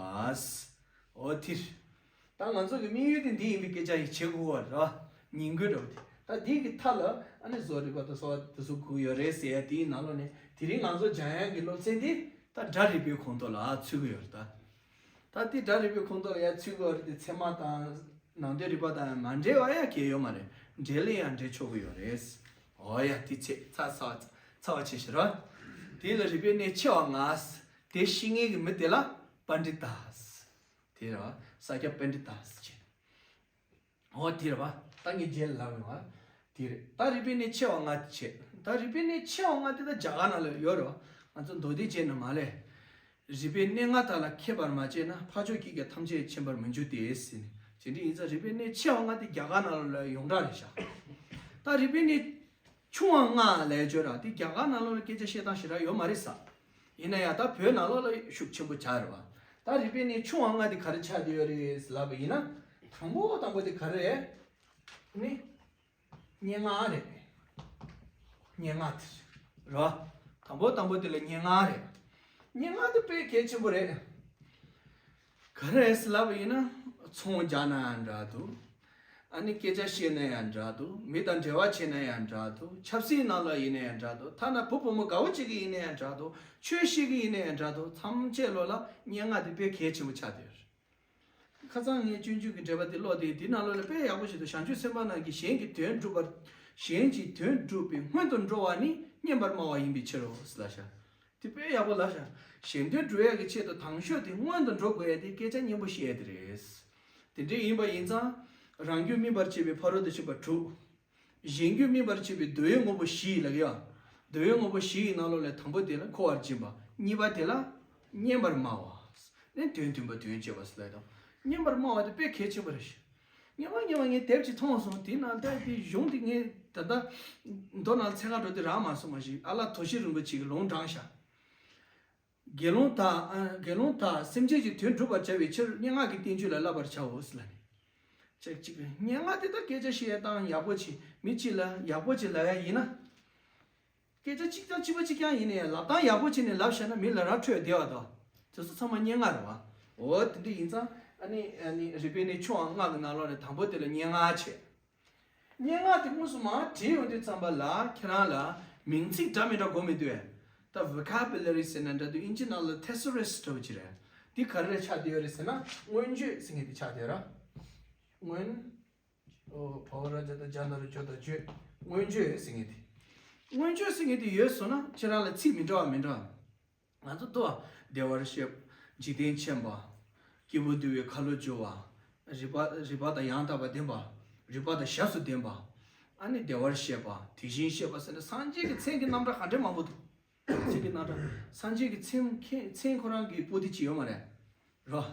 ཨོ་དེ་རེད། ད་ང་ཚོ་གི་དམིགས་ཡུལ་དེ་འདི་ཡིན་པའི་སྐད་ཆ་ཡི་བྱེད་དགོས་པ་རེད་བ། ཉིན་དགོས་འགྲོ་དེ། ད་འདི་གི་མཐའ་ལ་ཨ་ནི་བཟོ་རིག་པ་དང་གསོ་བ་དེ་ཚོ་དགོས་ཡོད་རེད་ཟེར་ཡ་དེའི་ནང་ལོགས་ནས་དེ་རིང་ང་ཚོ་སྦྱང་ཡ་གི་སློབ་ཚན་དེ་ད་སྒྲ་རིག་པའི་ཁོངས་གཏོགས་ལ་ཚུད་ཀྱི་ཡོད་རེད་ད། ད་དེ་སྒྲ་རིག་པའི་ཁོངས་གཏོགས་ལ་ཡ་ཚུད་ཀྱི་ཡོད་རེད་དེ། ཚད་མ་དང་ནང་དོན་རིག་པ་དང་མ་འབྲེལ་བ་ཡ་གལ་ཡོད་མ་རེད། འབྲེལ་ལ་ཡང་འབྲེལ་ཆོག་གི་ཡོད་རེད། འོ་ཡ། དེ་ཚེ་ཚ་ཚ་བ་ཚ་བ་ཆེ་ཤོས་ར། དེ་ལ་རིག་པའི་གནས་ཆེ་བ་ལྔ། དེ་ཤེས་མཁན་གྱི་མི་དེ་ལ་པཎྜི་ཏ། དེ་ར་བ་ས་སྐྱ་པཎྜི་ཏ་ཟེར་གྱི། འོ་དེ་ར་བ་ད་ངས་རྗེས་ལ་ལབ་ཡོང་ཨ། དེ་རེད། ད་རིག་པའི་གནས་ཆེ་བ་ལྔ་དེ་བྱས། ད་རིག་པའི་གནས་ཆེ་བ་ལྔ་དེ་ད་རྒྱ་གར་ནང་ལ་ཡོད་རེད་བ། ང་ཚོ་མདོ་སྡེ་བྱས་ན་མ་ལས། རིག་པའི་གནས་ལྔ་དག་ལ་མཁས་པར་མ་དཔྱད་ན། འཕགས་མཆོག་གིས་ཀྱང་ཐམས་ཅད་མཁྱེན་པར་མི་འགྱུར་ཏེ་ཟེར་ནས། དེ་འདྲ་ཡིན་ཙང་རིག་པའི་གནས་ཆེ་བ་ལྔ་དེ་རྒྱ་གར་ནང་ལ་ཡོངས་གྲགས་རེད་ཤག་ད་རིག་པའི་གནས་ཆུང་བ་ལྔ་ལབ་ཡ་ཅིག་ཡོད་ར། དེ་རྒྱ་གར་ནང་ལོགས་ལ་སྐད་ཆ་བཤད་སྟངས་ཞེ་དྲག་ཡོད་མ་རེད་ས། ཡིན་ན་ཡང་ད་བོད་ནང་ལོགས་ལ་ཤུགས་ཆེན་པོ་ཆགས་རེད་བ། ད་རིག་པའི་གནས་ཆུང་བ་ལྔ་དེ་ག་རེ་ཆགས་བསྡད་ཡོད་རེད་ལབ་པ་ཡིན་ན། དང་པོ་དང་པོ་དེ་ག་རེ་རེད། ནི། སྙན་ངག་རེད། སྙན་ངག་དེ་རེད་བ། དང་པོ་དང་པོ་དེ་ལ་སྙན་ངག་རེད། སྙན་ངག་དེ་དཔེ་གལ་ཆེན་པོ་རེད། ག་རེ་རེད་ལབ་པ་ཡིན་ན། ཚོང་རྒྱག་ན་ཡང་འདྲ་འདུག་ཨ་ནི་སྐད་ཆ་བཤད་ན་ཡང་འདྲ་འདུག་མི་དང་འབྲེལ་བ་བྱེད་ན་ཡང་འདྲ་འདུག་ཆབ་སྲིད་ནང་ལ་ཡིན་ན་ཡང་འདྲ་འདུག་ཐ་ན་བུ་བུ་མོ་དགའ་བོ་གཅིག་གི་ཡིན་ན་ཡང་འདྲ་འདུག་ཆོས་བཤད་གི་ཡིན་ན་ཡང་འདྲ་འདུག་ཐམས་ཅད་ལོ་ལ་སྙན་ངག་དེ་དཔེ་གལ་ཆེན་པོ་ཆགས་བསྡད་ཡོད་རེད། ཁ་སང་ངས་སྤྱོད་འཇུག་གི་འགྲེལ་པ་དེ་ཀློག་དེ། དེ་ནང་ལོགས་ལ་དཔེ་ཡག་པོ་ཞིག་འདུག་བྱང་ཆུབ་སེམས་དཔའ་རྣམས་ཀྱིས་གཞན་གྱི་དོན་སྒྲུབ་པར། གཞན་གྱི་དོན་སྒྲུབ་པའི་སྔོན་དུ་འགྲོ་བ་ནི་སྙན་པར་སྨྲ་བ་ཡིན་པའི་ཕྱིར་རོ་ལབ་ཤག་དེ་དཔེ་ཡག་པོ་ལབ་ཤག་གཞན་དོན་སྒྲུབ་ཡག་གི་ཆེད་དུ་དང་ཤོས་དེ་སྔོན་དུ་འགྲོ་དགོས་ཡ་དེ་སྐད་ཆ་སྙན་པོ་བཤད་ཡ་དེ་རེད། དེ་འདྲ་ཡིན་པ་ཡིན་ཙང་། རང་རྒྱུད་སྨིན་པར་བྱེད་པའི་ཕ་རོལ་ཏུ་ཕྱིན་པ་དྲུག་གཞན་རྒྱུད་སྨིན་པར་བྱེད་པའི་འདོད་ཡོན་དངོས་པོ་བཞི་ལབ་ཀྱི་ཡ། འདོད་ཡོན་དངོས་པོ་བཞི་ཡི་ནང་ལོགས་ལས་དང་པོ་དེ་ལ་མཁོ་བར་སྦྱིན་པ། གཉིས་པ་དེ་ལ་སྙན་པར་སྨྲ་བ། ནས་དོན་མཐུན་པ་དོན་སྤྱོད་པ་ཟེར་ལབ་དང་། སྙན་པར་སྨྲ་བ་དེ་དཔེ་གལ་ཆེན་པོ་རེད། སྙན་པ་སྙན་པ་ངས་དེབ་ཅིག་མཐོང་སོང་། དེའི་ནང་ལྟ་དེ་གཞུང་དེ་ངས་ད་ལྟ་མདོ་ནང་འཚོལ་ག་འགྲོ་དུས་རག་མ་སོང་། མ་གཞི་ཨ་ལགས་དོ་ཤལ་རིན་པོ་ཆེ་གིས་ལུང་དྲངས་ཤག་དགེ་སློང་དག་ཨ། དགེ་སློང་དག་སེམས་ཅན་གྱི་དོན་སྒྲུབ་པར་བྱ་བའི་ཕྱིར་སྙན་ངག་གི་བསྟན་བཅོས་ལ་བསླབ་པར་བྱའོ་ཟེར་ལབ་ནས། ཅིག་ཅིག་སྙན་ངག་དེ་དག་སྐད་ཆ་བཤད་སྟངས་ཡག་པོ་བྱེད། མི་གཅིག་ལ་ཡག་པོ་བྱེད་ལབ་ཡ་ཡིན་ན། སྐད་ཆ་གཅིག་དང་གཅིག་པ་གཅིག་རྐྱང་ཡིན་ནའི་ལབ་སྟངས་ཡག་པོ་བྱས་ནས་ལབ་བཞག་ན་མི་ལ་ར་འཕྲོད་བདེ་བ་དང་། དེ་ཚོ་ཚང་མ་སྙན་ངག་རེད་བ། འོ་དེ་འདྲ་ཡིན་ཙང་ཨ་ནི་ཨ་ནི་རིག་པའི་གནས་ཆུང་བ་ལྔ་གི་ནང་ལོགས་ནས་དང་པོ་དེ་ལ་སྙན་ངག་བྱས། སྙན་ངག་དེ་དངོས་སུ་མར་བྲིས་ཡོང་དུས་ཙམ་པ་ལ་ཁྱེད་རང་ལ་མིང་ཚིག་འདྲ་མི་འདྲ་དགོས་མི་འདུག་ད་vocabulary་ཟེར་ན་འདྲ་འདུག་ཨིན་ཇི་ནང་ལ་thesaurus འདྲ་བོ་ཅིག་རེད། འདི་ག་རེ་རེད་ཆགས་བསྡད་ཡོད་རེད་ཟེར་ན། མངོན་བརྗོད་ཟེར་མཁན་དེ་ཆགས་བསྡད་ཡོད་ར། མངོན། ཨོ། བ་འོག་ར་བྱ་བཏགས་བརྒྱ་ན་རོ་འགྱོ་དང་བརྗོད། མངོན་བརྗོད་ཟེར་མཁན་དེ། མངོན་བརྗོད་ཟེར་མཁན་དེ་ཡོད་སོང་ན་ཁྱེད་རང་ལ་ཚིག་མི་འདྲ་བ་མི་འདྲ་བ། ང་ཚོ་ལྟོས། བདེ་བར་གཤེགས་པ། འཇིག་རྟེན་མཁྱེན་པ། སྐྱེས་བུ་འདུལ་བའི་ཁ་ལོ་སྒྱུར་བ། རིག་པ་རིག་པ་དང་ཡང་དག་པར་ལྡན་པ། རིག་པ་དང་ཞབས་སུ་ལྡན་པ། ཨ་ནི་བདེ་བར་གཤེགས་པ། དེ་བཞིན་གཤེགས་པ་ཟེར་ནས་སངས་རྒྱས་ཀྱི་མཚན་གྱི་རྣམ་གྲངས་ག་འདྲ་མང་པོ་འདུག་མཚན་གྱི་རྣམ་གྲངས། སངས་རྒྱས་ཀྱི་མཚན་མཁན་མཚན་ཁོ་རང་གི་པོ་ཏི་ཅིག་ཡོད་མ་རེད། རོ།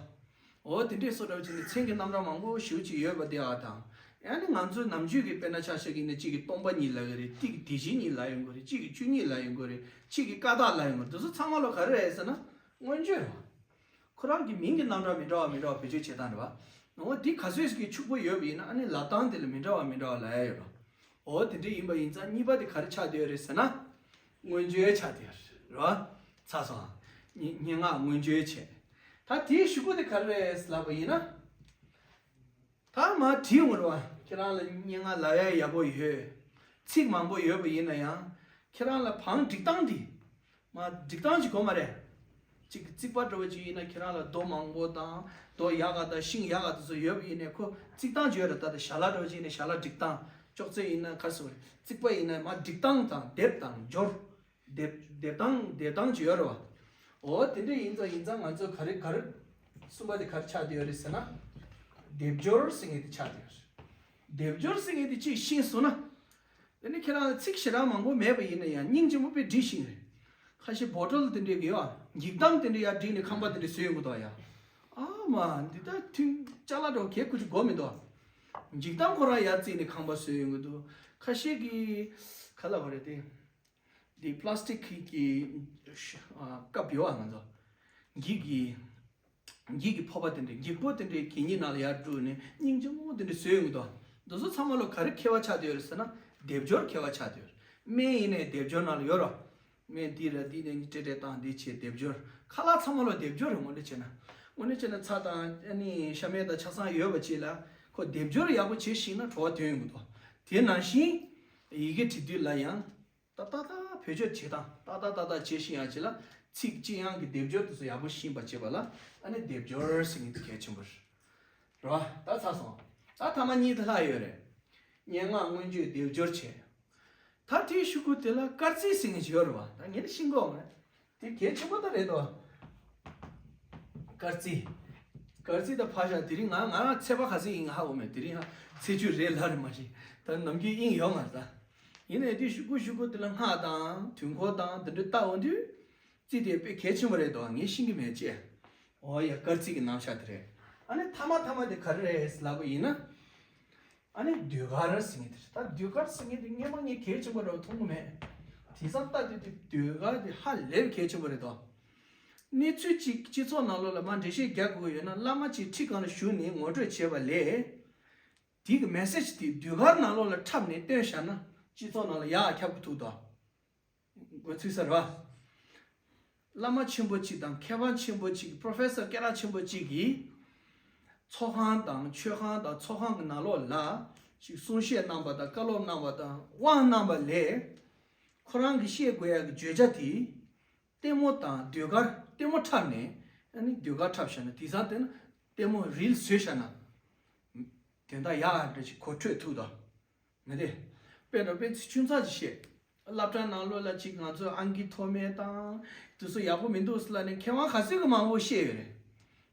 འོ་དེ་འདྲས་སོ་འདྲ་བ་ཅིག་ནི་མཚན་གྱི་རྣམ་གྲངས་མང་པོ་ཞེ་པོ་ཅིག་ཡོད་པ་དེ་ཨ་དང་། ཡང་ནི་ང་ཚོའི་ནམ་རྒྱུན་གྱི་དཔེར་ན་ཆ་བཞག་གི་ཡིན་ན་གཅིག་གིས་སྟོང་པ་ཉིད་ལབ་ཡོད་རེད། གཅིག་གིས་དེ་བཞིན་ཉིད་ལབ་ཡོད་དགོས་རེད། གཅིག་གིས་བཅུ་གཉིས་ལབ་ཡོད་དགོས་རེད། གཅིག་གིས་ཀ་དག་ལབ་ཡོད་དགོས་རེད། དེ་ཚོ་ཚང་མ་ལོ་ག་རེ་རེད་ཟེར་ན། མངོན་བརྗོད་རེད་བ། ཁོ་རང་གི་མིང་གི་རྣམ་གྲངས་མི་འདྲ་བ་མི་འདྲ་བ་བེད་སྤྱོད་བྱེད་སྟངས་རེད་བ། འོ་དེ་ག་ཚོད་ཀྱི་ཕྱུག་པོ་ཡོད་པ་ཡིན་ན་ཨ་ནི་ལབ་སྟངས་དེ་ལ་མི་འདྲ་བ་མི་འདྲ་བ་ལབ་ཡ་ཡོད་རེད། འོ་དེ་འདྲ་ཡིན་པ་ཡིན་ཙང་གཉིས་པ་དེ་ག་རེ་ཆགས་བསྡད་ཡོད་རེད་ཟེར་ན། མངོན་བརྗོད་ཆགས་བསྡད་ཡོད་རེད་བ། ཚར་སོང་། སྙན་སྙན་ངག་མངོན་བརྗོད་བྱས། ད་དེའི་གཞུག་གུ་དེ་ག་རེ་རེད་ལབ་པ་ཡིན་ན། ད་མར་བྲིས་ཡོང་བ་རེད་བ། ཁྱེད་རང་ལ་སྙན་ངག་ལབ་ཡ་ཡག་པོ་ཡོད། ཚིག་མང་པོ་ཡོད་པ་ཡིན་ན་ཡང་། ཁྱེད་རང་ལ་བང་སྒྲིག་སྟངས་འདི། མར་སྒྲིག་སྟངས་ཅིག་དགོས་མ་རེད། ཅིག་རྩིག་པ་འདྲ་བོ་ཅིག་ཡིན་ན་ཁྱེད་རང་ལ་རྡོ་མང་པོ་དང་རྡོ་ཡག་ག་དང་ཤིང་ཡག་ག་དེ་ཚོ་ཡོད་པ་ཡིན་ནའི་ཁོ་རྩིག་སྟངས་ཅིག་ཡོད་རེད། ད་ལྟ་ཞལ་ལག་འདྲ་བོ་ཅིག་ཡིན་ན་ཞལ་ལག་སྒྲིག་སྟངས། ཅོག་ཙེ་ཡིན་ན་ག་རེ་ཟེར་དགོས་རེད། རྩིག་པ་ཡིན་ན་མར་སྒྲིག་སྟངས་དང་སྡེབ་དང་སྦྱོར། སྡེབ་སྡེབ་སྟངས་སྡེབ་སྟངས་ཅིག་ཡོད་རེད་བ། འོ་དེ་འདྲ་ཡིན་ཙང་ཡིན་ཙང་ང་ཚོ་ག་རེ་ག་རེ། གསུམ་པ་དེ་ག་རེ་ཆགས་བསྡད་ཡོད་རེད་ཟེར་ན། སྡེབ་སྦྱོར་ཟེར་མཁན་དེ་ཆགས་བསྡད་ཡོད་རེད། སྡེབ་སྦྱོར་ཟེར་མཁན་དེ་ཅིག་ཤེས་སོང་ན། དེ་ནི་ཁྱེད་རང་ལ་ཚིག་ཞེ་དྲག་མང་པོ་མེད་པ་ཡིན་ན་ཡང་སྙིང་རྗེ་མོ་དཔེ་འབྲི་ཤེས་རེད། ཁ་ཤས་བོ་ཊལ་དེ་འདྲའི་གི་ཡོད། འགྱིག་དམ་དེ་འདྲ་ཡར་བསྒྲིགས་ནས་ཁང་པ་དེ་འདྲ་བཟོས་ཡོང་གི་འདུག་ཡ། ཨ་མ་འདི་ད་ཐུན་ཅ་ལག་འདྲ་བོ་གས་ཁུ་ཅིག་དགོས་མི་འདུག་འགྱིག་དམ་ཁོ་རང་ཡར་བརྩིགས་ནས་ཁང་པ་བཟོས་ཡོང་གི་འདུག་ཁ་ཤས་ཀྱིས་ག་ལབ་དགོས་རེད་དེ། འདི་པ་ལ་སི་ཊིག་གི་ཨ་ཀབ་ཡོད་ཨ། ང་ཚོ་འགྱིག་གི་འགྱིག་གི་ཕོར་པ་དེ་འདྲ་འགྱིག་ཕོར་དེ་འདྲའི་གད་སྙིགས་ནང་ལ་ཡར་བླུགས་ནས་སྙིང་རྗེ་མོ་དེ་འདྲ་བཟོས་ཡོང་གི་འདུག་འདི་ཚོ་ཚང་མ་ལ་ག་རེ་མཁས་པ་ཆགས་བསྡད་ཡོད་རེད་ཟེར་ན་སྡེབ་སྦྱོར་མཁས་པ་ཆགས་བསྡད་ཡོད་རེད། སྨན་ཡིན་ནའི་སྡེབ་སྦྱོར་ནང་ལ་ཡོད་རེད། སྨན་འདི་ར་འདི་ནས་སྤྲད་སྤྲད་བཏང་འདི་བྱས་སྡེབ་སྦྱོར། ཁ་ལག་ཚང་མ་ལ་སྡེབ་སྦྱོར་རེད། དངོས་གནས་བྱས་ན། དངོས་གནས་བྱས་ན་ཚྭ་དང་ཨ་ནི་ཤ་མེད་དང་ཆ་ཚང་ཡོད་པ་ཅིག་ལ་ཁོ་སྡེབ་སྦྱོར་ཡག་པོ་བྱེད་ཤེས་ན་བྲོ་བ་དོན་ཡོང་གི་འདུག་དེ་ནང་བཞིན་ཡི་གེ་བྲི་དུས་ལ་ཡང་། ཏག་ཏག་ཏག་བེད་སྤྱོད་བྱེད་སྟངས་ཏག་ཏག་ཏག་ཏག་བྱེད་ཤེས་ཡག་ཅིག་ལ་ཚིག་ཅི་ཡང་གི་སྡེབ་སྦྱོར་དེ་ཚོ་ཡག་པོ་ཤེས་པ་བྱེད་པ་ལ་ཨ་ནི་སྡེབ་སྦྱོར་ཟེར་མཁན་དེ་གལ་ཆེན་པོ་རེད། རེད་བ། ད་ཚར་སོང་། ད་ཐ་མ་གཉིས་དེ་ལྷག་ཡོད་རེད། སྙན་ངག་མངོན་བརྗོད་སྡེབ་སྦྱོར་བྱེད། ད་དེའི་ཤོག་གུ་དེ་ལ་སྐར་རྩིས་ཟེར་མཁན་ཅིག་ཡོད་རེད་བ། ད་ངས་ཤེས་གི་མ་རེད། དེ་གལ་ཆེན་པོ་ད་རེད་དོ། སྐར་རྩིས། སྐར་རྩིས་ད་ཕར་བཞག་དེ་རིང་ང་ང་རང་ཚེས་པ་ག་ཚོད་ཡིན་ཧ་གོ་མེད། དེ་རིང་ཧ་ཚེས་བཅུ་རེད་ལབ་རེད་མ་གཞི། ད་ནམ་རྒྱུན་དབྱིངས་ཡོད་མ་རེད་ད། ཡིན་ནའི་དེ་ཤོག་གུ་ཤོག་གུ་དེ་ལ་སྔགས་དང་དུས་འཁོར་དང་དེ་འདྲ་བལྟ་འོང་དུས། རྩིས་དེ་དཔེ་གལ་ཆེན་པོ་རེད་དོ། ངས་ཤེས་གི་མེད་ཅེས། འོ་ཡ་སྐར་རྩིས་ཀྱི་རྣམ་གཞག་དེ་རེད། ཨ་ནི་ཐ་མ་ཐ་མ་དེ་ག་རེ་རེད་ལབ་པ་ཡིན་ན། ཨ་ནི་ཟློས་གར་ཟེར་མཁན་དེ་རེད། ད་ཟློས་གར་ཟེར་མཁན་དེ་སྔོན་མ་ངས་གལ་ཆེན་པོ་རེད་མཐོང་གི་མེད། དེང་སང་ལྟ་དུས་དེ་ཟློས་གར་དེ་ཧ་ལས་པའི་གལ་ཆེན་པོ་རེད་དོ། གནས་ཚུལ་གཅིག་སྤྱི་ཚོགས་ནང་ལོགས་ལ་མར་འགྲེལ་བཤད་རྒྱག་དགོས་ཡོད་ན་བླ་མ་གཅིག་ཁྲི་སྒང་ལ་བཞུགས་ནས་ངོ་སྤྲོད་བྱས་པ་ལས། དེ་གི་མེ་སེ་ཇི་དེ་ཟློས་གར་ནང་ལོགས་ལ་འཁྲབ་ནས་སྟོན་བཞག་ན་སྤྱི་ཚོགས་ནང་ལ་ཡག་ཁྱབ་གི་འདུག་དོ། འགོ་ཚུགས་ས་རེད་བ། བླ་མ་ཆེན་པོ་གཅིག་དང་མཁས་པ་ཆེན་པོ་གཅིག་པོ་རོ་ཕེ་སར་སྐད་གྲགས་ཆེན་པོ་གཅིག་གིས། ཚོགས་ཁང་དང་མཆོད་ཁང་དང་ཚོགས་ཁང་གི་ནང་ལོགས་ལ་ཅིག་གསུང་བཤད་གནང་པ་དང་བཀའ་སློབ་གནང་པ་དང་དབང་གནང་པ་ལས། ཁོ་རང་གིས་བཤད་དགོས་ཡག་གི་བརྗོད་བྱ་དེ། ལྟད་མོ་དང་ཟློས་གར་ལྟད་མོ་འཁྲབ་ནས་ཨ་ནི་ཟློས་གར་འཁྲབ་བཞག་ན་དེང་སང་དེ་ན་ལྟད་མོ་རིལ་བཟོས་བཞག་ན། དོན་དག་ཡག་འདྲ་ཞིག་གོ་འཕྲོད་ཐུབ་དོ། མི་དེ། དཔེར་ན་དཔེ་ཆུང་ཙག་ཅིག་བཤད། སློབ་གྲྭ་ནང་ལོགས་ལ་ཅིག་ང་ཚོ་ཨང་ཀི་མཐོ་དམན་དང་། དེ་ཚོ་ཡག་པོ་མི་འདུག་ཟེར་ལབ་ནས་མཁས་དབང་ག་ཚོད་ཀྱི་མང་པོ་བཤད་ཡོད་རེད།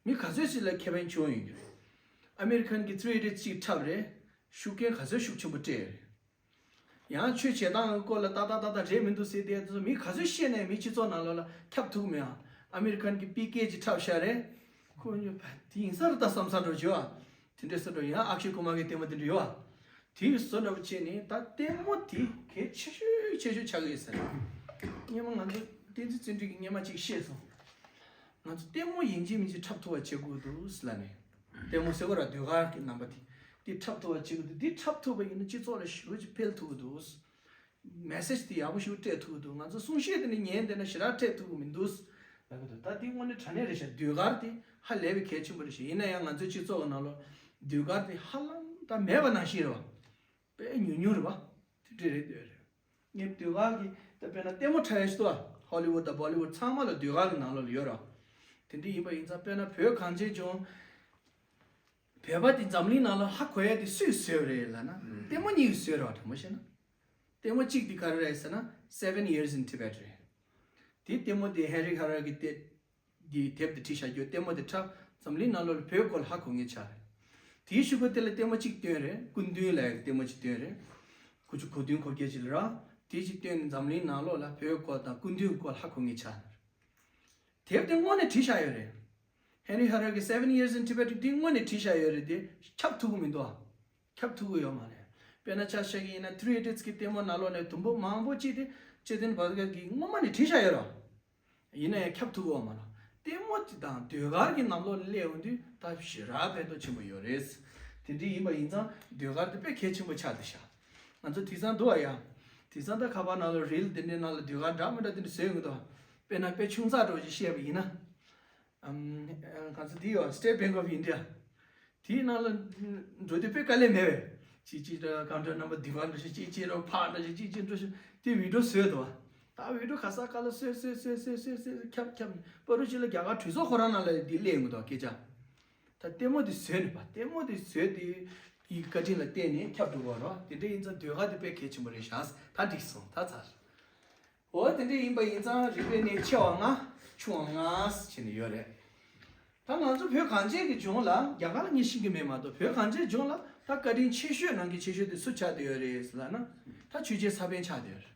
མི་ག་ཚོད་ཅིག་ལ་ཁེ་ཕན་བྱུང་ཡོད་རེད། ཨ་མེ་རི་ཁན་གྱི་ཐི་རི་ཨི་ཌི་ཡེཊ་ཅིག་འཁྲབ་རེད། ཤུགས་རྐྱེན་ག་ཚོད་ཤུགས་ཆེན་པོ་སྤྲད་ཡོད་རེད། ཡང་ཆོས་བྱེད་སྟངས་ཀྱི་སྐོར་ལ་ཏག་ཏག་ཏག་ཏག་རེད་མི་འདུག་ཟེར་དེ་ཚོ་མི་ག་ཚོད་བཤད་ནས་མི་སྤྱི་ཚོགས་ནང་ལོགས་ལ་ཁྱབ་ཐུབ་མེད་ཨ། ཨ་མེ་རི་ཁན་གྱི་པི་ཀེ་ཅིག་འཁྲབ་བཞག་རེད། ཁོ་གཉིས་དེ་ཡིན་ས་རེད་ད་བསམ་ས་འགྲོ་བྱོས་ཨ། དེ་འདྲས་སུ་འགྲོ་ཡང་ཨག་ཤེ་ཀུ་མར་གྱི་ལྟད་མོ་དེ་འདྲ་ཡོད་ཨ། དེ་ཡི་བཟོ་འདྲ་པོ་བྱས་ནས་ད་ལྟད་མོ་དེ་གལ་ཆེ་ཤོས་ཆེ་ཤོས་ཆགས་ཀྱི་ཡོད་ས་རེད། སྔོན་མ་ང་ཚོ་བསྟན་འཛིན་བརྩོན་འགྲུས་ཀྱིས་སྔོན་མ་ཅིག་བཤད་སོང་། ང་ཚོ་ལྟད་མོ་ཡིན་གཅིག་མིན་གཅིག་འཁྲབ་ཐུབ་པ་བྱེད་དགོས་འདུག་ཟེར་ལབ་ནས། ལྟད་མོ་ཟེར་བ་ར་ཟློས་གར་གྱི་རྣམ་པ་དེ་དེ་འཁྲབ་ཐུབ་པ་བྱེད་དགོས་འདུག་དེ་འཁྲབ་ཐུབ་པ་ཡིན་ན་སྤྱི་ཚོགས་ལ་ཞེ་པོ་ཅིག་འཕེལ་ཐུབ་ཀྱི་འདུག་མེ་སེ་ཇི་དེ་ཡག་པོ་ཞིག་སྤྲད་ཐུབ་ཀྱི་འདུག་ང་ཚོ་གསུང་བཤད་དེ་ནི་ཉན་བསྡད་ན་ཞེ་དྲག་འཕྲད་ཐུབ་ཀྱི་མི་འདུག་ལབ་ཀྱི་འདུག་ད་དེ་དངོས་གནས་དྲང་གནས་རེད་ཤག་ཟློས་གར་དེ་ཧ་ལས་པའི་གལ་ཆེན་པོ་རེད་ཤག་ཡིན་ན་ཡང་ང་ཚོའི་སྤྱི་ཚོགས་ཀྱི་ནང་ལོགས་ཟློས་གར་དེ་ཧ་ལམ་ད་མེད་པ་ནང་བཞིན་རེད་བ། དཔེ་ཉུང་ཉུང་རེད་བ། དེ་འདྲ་རེད་འདོད་རེད། ངས་ཟློས་གར་གྱི་ད་དཔེར་ན་ལྟད་མོ་འཁྲབ་ཡ་ཞིག་འདུག་བ། ཧོ་ལི་ཝུད་དང་བོ་ལི་ཝུད་ཚང་མ་ལ་ཟློས་གར་གྱི་ནང་ལོགས་ལ་ཡོད་རེད་བ། དེ་འདྲ་ཡིན་པ་ཡིན་ཙང་དཔེར་ན་བོད་གངས་ཅན་ལྗོངས། བོད་པ་དེ་འཛམ་གླིང་ནང་ལ་ཧ་གོ་ཡ་དེ་སུས་བཟོས་པ་རེད་ལབ་ན། ལྟད་མོ་གཉིས་ཀྱིས་བཟོས་རེད་བ་དྲང་མོ་བཤད་ན། ལྟད་མོ་གཅིག་དེ་ག་རེ་རེད་ཟེར་ན་Seven Years in Tibet རེད། དེ་ལྟད་མོ་དེ་ཧེན་རི་ཧ་རར་གྱི་ལྟད། དེའི་དེབ་དེ་བྲིས་བཞག་རྒྱུ་ལྟད་མོ་དེ་འཁྲབ་འཛམ་གླིང་ནང་ལོགས་ལ་བོད་སྐོར་ལ་ཧ་གོ་མཁན་ཆགས་རེད། དེའི་གཞུག་གུ་དེ་ལ་ལྟད་མོ་གཅིག་བཏོན་རེད། སྐུ་མདུན་ལབ་ཡག་གི་ལྟད་མོ་གཅིག་བཏོན་རེད། དགུ་བཅུ་གོ་བདུན་གོ་བརྒྱད་ཅིག་ལ་ར། དེ་གཅིག་བཏོན་ནས་འཛམ་གླིང་ནང་ལོགས་ལ་བོད་སྐོར་དང་སྐུ་མདུན་སྐོར་ལ་ཧ་གོ་མཁན་ཆགས་རེད། དེབ་དེ་དངོས་གནས་བྲིས་བཞག་ཡོད་རེད། ཧེན་རི་ཧ་རར་གྱི་Seven Years in Tibet དེ་དངོས་གནས་བྲིས་བཞག་ཡོད་རེད་དེ་ཁྱབ་ཐུབ་ཀྱི་མི་འདུག་ཨ། ཁྱབ་ཐུབ་ཀྱི་ཡོད་མ་རེད། དཔེར་ན་ཆ་བཞག་གི་ཡིན་ན་ཐི་རི་ཨི་ཌི་ཡེཊ་གི་ལྟད་མོ་ནང་ལོགས་ནས་དུམ་བུ་མང་པོ་གཅིག་དེ་ཅེ་ཏན་བྷ་ག་ཝད་གིས་སྔོན་མ་ནས་བྲིས་བཞག་ཡོད་རེད། ཡིན་ན་ཡང་ཁྱབ་ཐུབ་ཀྱི་ཡོད་མ་རེད། ལྟད་མོ་དེ་དང་ཟློས་གར་གྱི་ནང་ལོགས་ལ་སླེབས་ཡོང་དུས་ད་ཞེ་དྲག་ཕན་ཐོགས་ཆེན་པོ་ཡོད་རེད། དེ་འདྲ་ཡིན་པ་ཡིན་ཙང་ཟློས་གར་དེ་དཔེ་གལ་ཆེན་པོ་ཆགས་བསྡད་ཤག་ང་ཚོ་དེང་སང་འདུག་ཨ་ཡ། དེང་སང་ད་ཁ་པར་ནང་ལ་རིལ་དེ་འདྲའི་ནང་ལ་ཟློས་གར་འདྲ་མི་འདྲ་དེ་འདྲ་བཟོས་ཡོང་གི་འདུག་དཔེར་ན་དཔེ་ཆུང་ཙག་འདྲ་བོ་ཞིག་བཤད་པ་ཡིན་ན། ཨམ། ང་ཚོ་འདི་ཡོད། State Bank of India། དེའི་ནང་ལ་འགྲོ་དུས་དཔེ་དཀའ་ལས་མེད་པས། ཅིག་ཅིག་འདྲ་གང་འདྲ་རྣམ་པ་སྡིག་པ་འདྲ་ཞིག་ཅིག་ཅིག་འགྲོ་ཕག་འདྲ་ཞིག་ཅིག་ཅིག་འགྲོ་ཞིག་དེ་བི་ཌིའོ་བཟོས་འདུག་བ། ད་བི་ཌིའོ་ག་ས་ག་ལ་བཟོས་བཟོས་བཟོས་བཟོས་བཟོས་བཟོས་ཁྱབ་ཁྱབ་པ་རུ་ཅིག་ལ་རྒྱ་གར་གྲོས་ཚོགས་ཁོ་རང་ནང་ལ་དེ་སླེབས་ཡོང་གི་འདུག་སྐད་ཆ། ད་ལྟད་མོ་དེ་བཟོས་ནས་པ་ལྟད་མོ་དེ་བཟོས་དེ་ཡི་བཀའ་དྲིན་ལ་བརྟེན་ནས་ཁྱབ་འགྲོ་བ་རོ། དེ་འདྲ་ཡིན་ཙང་ཟློས་གར་དེ་དཔེ་གལ་ཆེན་པོ་རེད་ཤག་ད་འགྲིག་སོང་ད་ཚར། འོ་དེ་འདྲ་ཡིན་པ་ཡིན་ཙང་རིག་པའི་གནས་ཆེ་བ་ལྔ་ཆུང་བ་ལྔ་ཟེར་ནས་ཡོད་རེད། ད་ང་ཚོ་བོད་གངས་ཅན་གྱི་ལྗོངས་ལ་རྒྱ་གར་ལ་ངས་ཤེས་ཀྱི་མེད་མ་གཏོགས་བོད་གངས་ཅན་ལྗོངས་ལ་ད་བཀའ་དྲིན་ཆེ་ཤོས་ནང་གི་ཆེ་ཤོས་དེ་སུ་ཆགས་བསྡད་ཡོད་རེད་ཟེར་ལབ་ན་ད་ཆོས་རྒྱལ་ས་པཎ་ཆགས་བསྡད་ཡོད་རེད།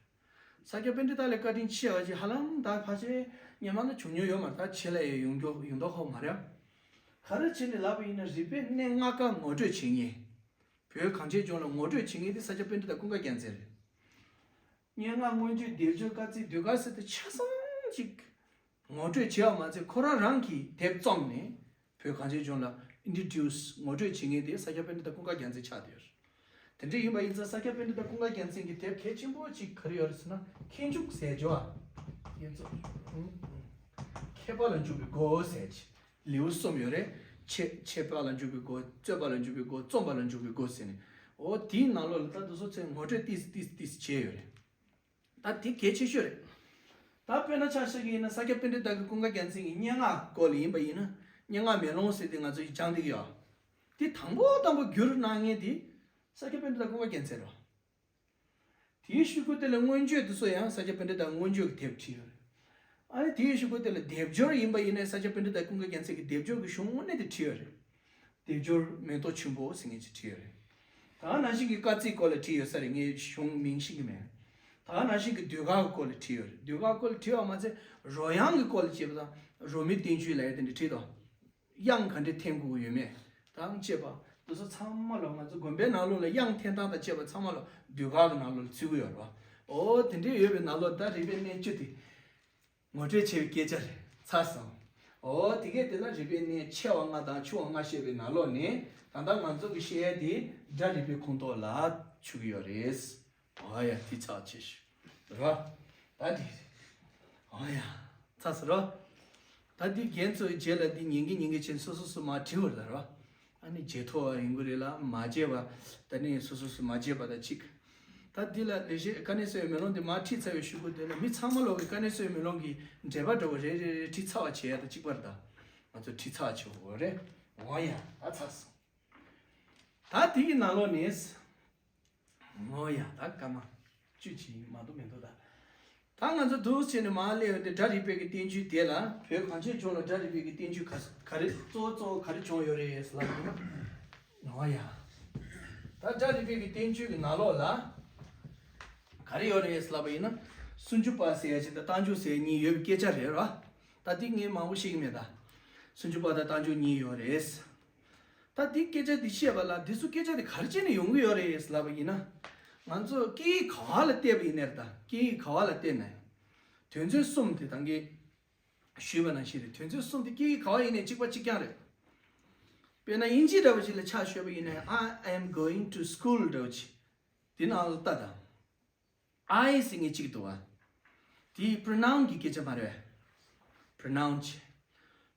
ས་སྐྱ་པཎྜི་ཏ་ལ་བཀའ་དྲིན་ཆེ་བ་ཞིག་ཧ་ལམ་ད་ཕལ་ཆེར་སྔོན་མ་ན་བྱུང་མྱོང་ཡོད་མ་རེད། ད་ཕྱི་ལ་ཡང་ཡོང་མགྱོགས་ཡོང་མདོག་ཁ་པོ་མ་རེད། ག་རེ་བྱས་ནས་ལབ་པ་ཡིན་ན་རིག་པའི་གནས་ལྔ་ཀ་ངོ་སྤྲོད་བྱེད་མཁན། བོད་གངས་ཅན་ལྗོངས་ལ་ངོ་སྤྲོད་བྱེད་མཁན་དེ་ས་སྐྱ་པཎྜི་ཏ་ཀུན་དགའ་རྒྱལ་མཚན་རེད། སྙན་ངག་མངོན་བརྗོད་སྡེབ་སྦྱོར་སྐར་རྩིས་ཟློས་གར་ཟེར་དེ་ཆ་ཚང་ཅིག་ངོ་སྤྲོད་བྱས་པ་མ་ཚད་ཁོ་རང་རང་གིས་དེབ་རྩོམ་ནས་བོད་གངས་ཅན་ལྗོངས་ལ་ཨིན་ཊྲོ་ཌིའུ་སི་ངོ་སྤྲོད་བྱེད་མཁན་དེ་ས་སྐྱ་པཎྜི་ཏ་ཀུན་དགའ་རྒྱལ་མཚན་ཆགས་བསྡད་ཡོད་རེད། དེ་འདྲ་ཡིན་པ་ཡིན་ཙང་ས་སྐྱ་པཎྜི་ཏ་ཀུན་དགའ་རྒྱལ་མཚན་གྱི་དེབ་གལ་ཆེན་པོ་གཅིག་ག་རེ་ཡོད་རེད་ཟེར་ན་མཁས་འཇུག་ཟེར་ཅོ་ཨ། ཡིན་ཙང་མཁས་པ་ལ་འཇུག་པའི་སྒོ་ཟེར་ཅིག་ལེའུ་གསུམ་ཡོད་རེད། འཆད་འཆད་པ་ལ་འཇུག་པའི་སྒོ། རྩོད་པ་ལ་འཇུག་པའི་སྒོ། རྩོམ་པ་ལ་འཇུག་པའི་སྒོ་ཟེར་ནས། འོ་དེའི་ནང་ལོགས་ལ་ད་དུ་སོ་ཚེ་ངོ་སྤྲོད་ཏིས་ཏིས་ཏིས་བྱས་ཡོད་རེད། ད་དེ་གལ་ཆེ་ཤོས་རེད། ད་དཔེར་ན་ཆ་བཞག་གི་ཡིན་ན་ས་སྐྱ་པཎྜི་ཏ་གི་ཀུན་དགའ་རྒྱལ་མཚན་གྱི་སྙན་ངག་སྐོར་ལ་ཡིན་པ་ཡིན་ན་སྙན་ངག་མེ་ལོང་ཟེར་དེ་ང་ཚོ་ཡི་སྦྱང་བསྡད་ཀྱི་ཡོད། དེ་དང་པོ་དང་པོ་བསྒྱུར་གནང་མཁན་དེ་ས་སྐྱ་པཎྜི་ཏ་ཀུན་དགའ་རྒྱལ་མཚན་རེད། དེའི་གཞུག་གུ་དེ་ལ་མངོན་བརྗོད་དེ་ཚོ་ཡང་ས་སྐྱ་པཎྜི་ཏ་མངོན་བརྗོད་ཀྱི་དེབ་བྲིས་ཡོད་རེད། ཨ་ནི་དེའི་གཞུག་གུ་དེ་ལ་སྡེབ་སྦྱོར་ཡིན་པ་ཡིན་ན་ས་སྐྱ་པཎྜི་ཏ་ཀུན་དགའ་རྒྱལ་མཚན་གྱི་སྡེབ་སྦྱོར་གྱི་གཞུང་དངོས་གནས་དེ་བྲིས་ཡོད་རེད། སྡེབ་སྦྱོར་མེ་ཏོག་ཆུན་པོ་ཟེར་མཁན་ཅིག་བྲིས་ཡོད་རེད། ད་ནང་བཞིན་གྱི་སྐར་རྩིས་སྐོར་ལ་བྲིས་ཡོད་ས་རེད། ངས་གཞུང་མིང་ཤེས་ཀྱི་མེད། ད་ནང་བཞིན་གྱི་ཟློས་གར་གྱི་སྐོར་ལ་བྲིས་ཡོད་རེད། ཟློས་གར་སྐོར་ལ་བྲིས་པ་མ་ཚད་རོལ་དབྱངས་ཀྱི་སྐོར་ལ་བྱས་པ་དང་རོལ་མོའི་བསྟན་བཅོས་ལབ་ཡ་དེ་འདྲ་བྲིས་དང་། དབྱངས་ག་འདྲས་འཐེན་དགོས་ཀྱི་ཡོད་མེད་དང་བཅས་པ་འདི་ཚོ་ཚང་མ་ལོ་ང་ཚོ་དགོན་པའི་ནང་ལོགས་ལ་དབྱངས་འཐེན་སྟངས་དང་བཅས་པ་ཚང་མ་ལོ་ཟློས་གར་གྱི་ནང་ལོགས་ལ་ཚུད་ཀྱི་ཡོད་རེད་བ། འོ་དེ་འདྲས་ཡོད་པའི་ནང་ལོགས་ད་རིག་པའི་གནས་བཅུ་དེ་ངོ་སྤྲོད་བྱས་པའི་སྐད་ཆ་རེད། ཚར་སོང་། འོ་དེ་གས་དེ་ལ་རིག་པའི་གནས་ཆེ་བ་ལྔ་དང་ཆུང་བ་ལྔ་བཤད་པའི་ནང་ལོགས་ནས་ད་ལྟ་ང་ཚོ་གི་བཤད་ཡ་དེ་སྒྲ་རིག་པའི་ཁོངས་གཏོགས་ལ་ཆུད་ཀྱི་ཡོད་རེད། ཨོ་ཡ་དེ་ཚགས་ཆེ་ཤོས་རོ། ད་དེ་ཨོ་ཡ་ཚ་སོ་རོ། ད་དེ་རྒན་ཚོའི་རྗེས་ལ་དེ་ཉན་གི་ཉན་གི་ཆེན་སོ་སོ་སོ་མ་བྲིས་བར་ལ་རོ། ཨ་ནི་བརྗེད་ཐོ་ཡིན་གི་རེད་ལ་མ་བརྗེད་པ། ད་ནི་སོ་སོ་སོ་མ་བརྗེད་པ་ད་ཅིག་ད་དེ་ལ་ལེགས་བཤད་དཀའ་གནད་གསལ་བའི་མེ་ལོང་དེ་མ་བྲིས་ཚར་བའི་གཞུག་གུ་དེ་ལ་མི་ཚང་མ་ལོག་གི་དཀའ་གནད་གསལ་བའི་མེ་ལོང་གི་འགྲེལ་པ་འདྲ་བོ་རེ་རེ་རེ་བྲིས་ཚར་བ་བྱེད་ཡ་ད་གཅིག་པ་རེད་ད། ང་ཚོ་བྲིས་ཚར་བ་བྱེད་དགོས་རེད། ཨོ་ཡ་ད་ཚར་སོང་། ད་དེ་གི་ནང་ལོགས་ནས། ཨོ་ཡ་ད་སྐར་མ་བཅུ་གཅིག་མ་གཏོགས་མི་འདུག་ད། ད་ང་ཚོ་འདུག་བྱས་ནས་མར་སླེབས་ཡོང་དུས་སྒྲ་རིག་པའི་གི་བསྟན་བཅོས་དེ་ལ་བོད་གངས་ཅན་ལྗོངས་ལ་སྒྲ་རིག་པའི་གི་བསྟན་བཅོས་ག་ག་རེ་གཙོ་བོ་གཙོ་བོ་ག་རེ་བྱུང་ཡོད་རེད་ཟེར་ལབ་ཡིན་ན། ཨོ་ཡ། ད་སྒྲ་རིག་པའི་གི་བསྟན་བཅོས་གི་ནང་ལོགས་ལ་ག་རེ་ཡོད་རེད་ཟེར་ལབ་པ་ཡིན་ན། སུམ་ཅུ་པ་ཟེར་ཡ་ཅིག་དང་རྟགས་འཇུག་ཟེར་ཡ་གཉིས་ཡོད་པའི་སྐད་ཆ་རེད་ར། ད་འདི་ངས་མང་པོ་ཤེས་ཀྱི་མེད་ད། སུམ་ཅུ་པ་དང་རྟགས་འཇུག་གཉིས་ཡོད་རེད། ད་འདི་སྐད་ཆ་འདི་བཤད་པ་ལ་འདི་ཚོ་སྐད་ཆ་འདི་ག་རེ་བྱས་ནས་ཡོང་གི་ཡོད་རེད་ལབ་པ་ཡིན་ན། ང་ཚོ་སྐད་ཡིག་ག་བ་ལ་བལྟས་པ་ཡིན་ནའི་རེད་ད། སྐད་ཡིག་ག་བ་ལ་བལྟས་ནའི། དོན་ཚན་གསུམ་དེ་ད་གིན་ཞུས་པ་ནང་བཞིན་རེད། དོན་ཚན་གསུམ་དེ་སྐད་ཡིག་ག་བ་ཡིན་ནའི་གཅིག་པ་གཅིག་རྐྱང་རེད། དཔེར་ན་དབྱིན་ཇི་འདྲ་བོ་ཞིག་ལ་ཆ་བཞག་པ་ཡིན་ནའི། I am going to school འདྲ་བོ་ཅིག་དེ་ནང་ལ་ལྟ་དང་། I ཟེར་མཁན་གཅིག་འདུག་བ། དེ་pronoun གི་སྐད་ཆ་མ་རེད། Pronoun བྱས།